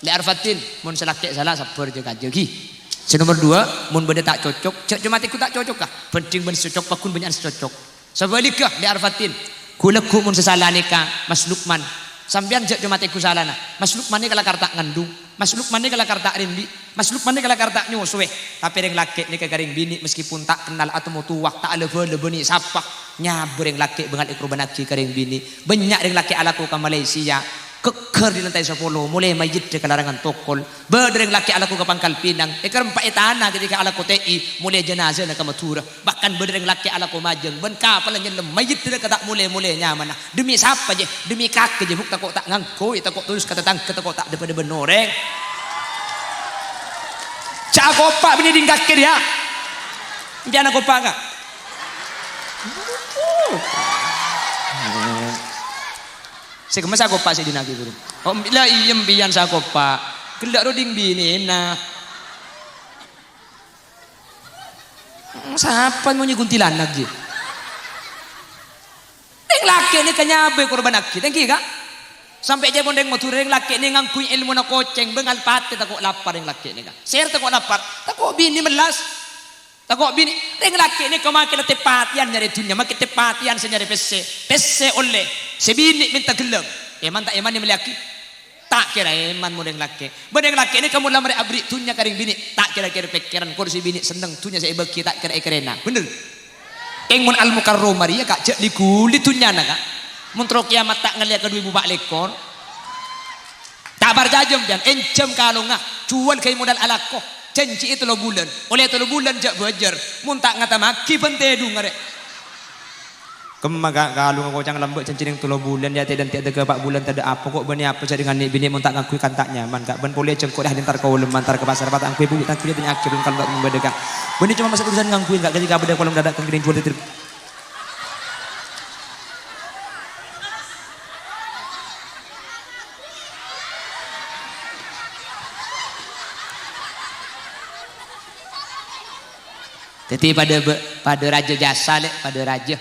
Lè' Arfatin, mon sè lakè' sala, sabbhâr jâ-kajâ ghi. Sè nomer duwâ', mon bâdâ ta' cocok, jhâ' coma tèghu ta' cocok, ka. Bhânding bân sè cocok, pagghun bânnya'an sè cocok. Sabhâligghâ, Lè' Arfatin, ghu-lagghu' mon sè sala nèka Mas Lukman. Sampèyan jhâ' coma tèghu salana. Mas Lukman nèka lakar ta' ngandung. Mas Lukman nèka lakar ta' rembi'. Mas Lukman nèka lakar ta' nyosowè. Tapè rèng lakè' nèka ka rèng binè', meskipun ta' kennal atemmo towa, ta' la-bâlâ bânnè sapa. Nyabâ rèng lakè' bângal èkorbhânnaghi ka rèng binè'. Bânnya' rèng lakè' alako ka Malaysia. Ghâgghâr è lantai sapolo, molaè mayyidda ka larangan tokol. Bâdâ rèng lakè' alako ka Pangkal Pinang, èkarempa'è tana ketika alako T I, molaè janazana ka Madhurâ. Bahkan bâdâ rèng lakè' alako majâng, bân kapalla nyellem mayyidda ka ta' molè-molè nyamana. Demi sapa, jè? Demi kakè, jè, Bu', tako' ta' ngangghuy, tako' tulus ka tatangghâ, tako' ta' dâ-padâ bân orèng. Jhâ' akopa' bânnè ding kakè, yâ. Jhâ' akopa', Ka'. Sè kemma sè akopa' sè dinaghi, Guru. Oh, la iyâ, empèyan sè akopa'. Ghellâ' roding binèna. Sapa monyè kuntilanak, jè? Rèng lakè' nèka nyabâ èkorbhânnaghi, ta' ènggi, Ka'? Sampè' jhâ' mon rèng Madhurâ, rèng lakè' nè ngangghuy èlmona kocèng, bângal patè tako' lapar rèng lakè' nèka. Sèra tako' lapar, tako' binè' mellas. Tako' binè', rèng lakè' nèka makè la tè-patèyan nyarè dhunnya, makè tè-patèyan sè nyarè pèssè. Pèssè ollè, sè binè' mènta ghellâng. Èman ta' èman èmellèyaghi? Ta' kèra èman mon rèng lakè'. Bân rèng lakè' nèka mon la marè aberri' dhunnya ka rèng binè', ta' kèra kèr-pèkkèran, kor sè binè' senneng dhunnya sè èbâghi ta' kèra èkèrèna. Bhender? Kèng mon Al-Mukarramah rèya, Ka', jhâ' li-ghuli dhunnyana, Ka'. Mon terro kiyamat ta' ngallèya kadhuwâ bu pa' lèkor. Ta' parcajâ sampèyan, ènjhâm kalongnga, juwâl ghâbây modal alako, jhânjhi'i tello bulân, ollè tello bulân jhâ' bâjâr, mon ta' ngatammaghi bân tèdungnga rè. Kemma, Ka', kalongnga koca'na lambâ' jhânjhi neng tello bulân, yâ, tèdhân tèdhâ ka pa' bulân tadâ' apa, ko' bânnè apa jhâ' rèng anè' binè' mon ta' ngangghuy kanta'na nyaman, Ka'. Bân polè jhâ' engko' rè alintar ka Walmart, entar ka pasar, pas ta' ngangghuy bu-, ta' ngangghuy tanya akhir kan lo' bâdâ, Ka'. Bânnè coma masa' urusan ngangghuy, Ka', ketika bâdâ kolom dada' kengkeng juwâl tètèr. Dhâddhi padâ bâ-, padâ rajâ jasa, Lè', padâ rajâ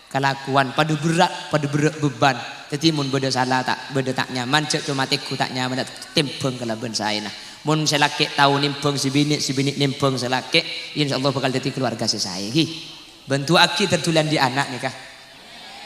kalakowan, padâ berrâ', padâ berrâ' beban. Dhâddhi mon bâdâ sala ta', bâdâ ta' nyaman, jhâ' coma tèngghu ta' nyaman, ta' tèmbhâng kalabân saèna. Mon sè lakè' tao nèmbhâng sè binè', sè binè' nèmbhâng sè lakè', insyaallah bhâkal dhâddhi kalowarga sè saè, ghi. Bhânto'aghi ter-, dhuli andi' ana' nèka.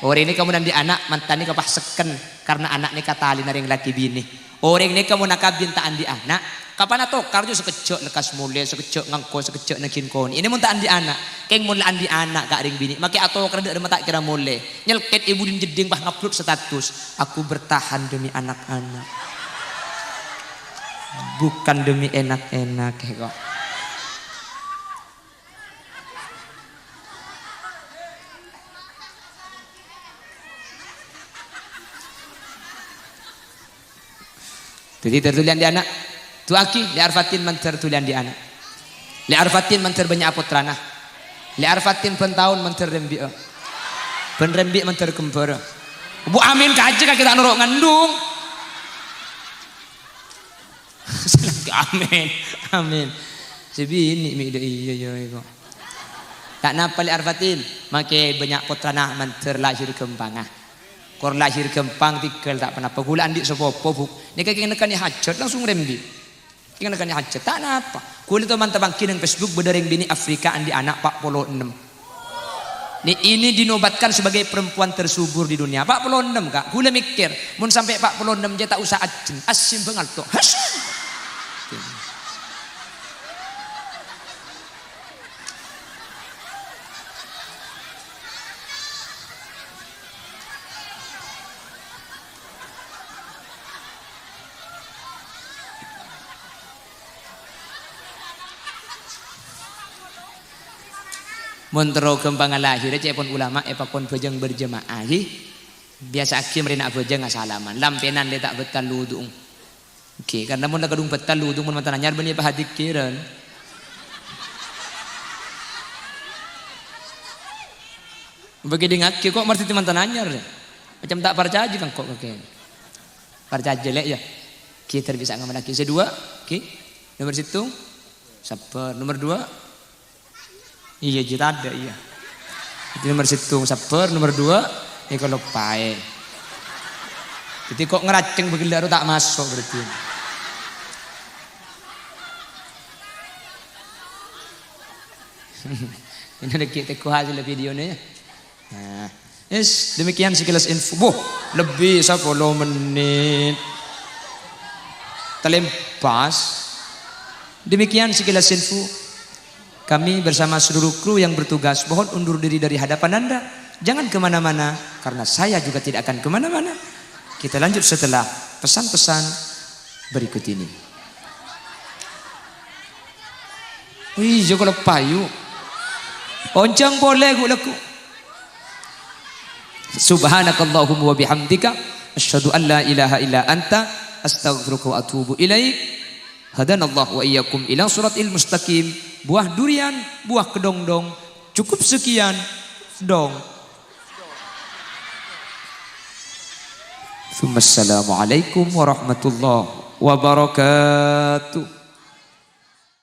Orèng nèka mon andi' ana', mantan nèka pas sekken, karna ana' nèka talèna rèng lakè binè'. Orèng nèka mon akabin ta' andi' ana', kapan atokar jhâ' sakejjhâ' lekkas molè, sakejjhâ' ngangko, sakejjhâ' naghin konè'. Ini mon ta' andi' ana', kèng mon la andi' ana' ka' rèng binè', makè atokar dâ' remma ta' kèra molè. Nyelkèt è budina jeddhing pas ngupload status, "Aku bertahan demi anak-anak. Bukan demi enak-enak," kok. Dhâddhi, ter-, dhuli andi' ana'. Du'aaghi, Lè' Arfatin mandhâr dhuli andi' ana'. Lè' Arfatin mandhâr bânnya' pottrana. Lè' Arfatin bân taon mandhâr rembi'â. Bân rembi' mandhâr ghembhârâ. Bu, amin kajâ, kakè ta' noro' ngandung. Amin. Amin. Sè binè' mi' dâ' iyâ, iyâ, iyâ. Ta' napa, Lè' Arfatin, makè bânnya' pottrana mandhâr lahir ghâmpanga. Kor lahir ghâmpang, tèghâl ta' ponapa. Ghulâ andi' sapopo, Bu. Nèka kèng nekkanè hajhât, langsung rembi'. Kèng nekkanè hajhât, ta' napa. Ghulâ to mantep angghi neng Facebook bâdâ rèng binè' Afrika andi' ana' pa' polo ennem. Ni-, ini dinobatkan sebagai perempuan tersubur di dunia. Pa' polo ennem, Ka'. Ghulâ mèkkèr, mon sampè' pa' polo ennem jhâ' ta' osa ajjhân. Assimbhâng alto. Hasyim. Mon terro ghâmpanga lahir, ca'èpon ulama èpakon bhâjâng berjamaah, ghi. Biyasa'aghi marèna abhâjâng asalaman. Lampènan lè ta' bâttal wudu'na. Ghi, karna mon la kadhung bâttal wudu' mon mantan anyar bânnè pas adzikirân. Bâgi dhingngaghi, ko' mardhâddhi mantan anyar, yâ. Macem ta' parcajâ kan ko' kakè. Parcajâ, Lè', yâ. Ghi, ter bisa ngamallaghi. Sè duwâ', ghi. Nomer sèttong, sabbhâr. Nomer duwâ', iyâ, jiyâ tadâ', iyâ. Jadi nomer sèttong sabbhâr, nomer duwâ' èkaloppaè. Jadi ko' ngaraceng bâgellâ' ro ta' maso' berarti. Ini lagi teko hasil videonya ya. Nah, es, demikian sekilas info. Boh, lebih sepuluh menit. Terlepas. Demikian sekilas info. Kami bersama seluruh kru yang bertugas mohon undur diri dari hadapan Anda. Jangan kemana-mana, karena saya juga tidak akan kemana-mana. Kita lanjut setelah pesan-pesan berikut ini. Oh iya, kalau payu. Onjang boleh, gu lagu. Subhanakallahumma wa bihamdika, asyhadu an la ilaha illa anta, astaghfiruka wa atubu ilaik. Hadanallah wa iyyakum ila siratil mustaqim. Buah durian, buah kedondong. Cukup sekian dong. Assalamualaikum warahmatullahi wabarakatuh.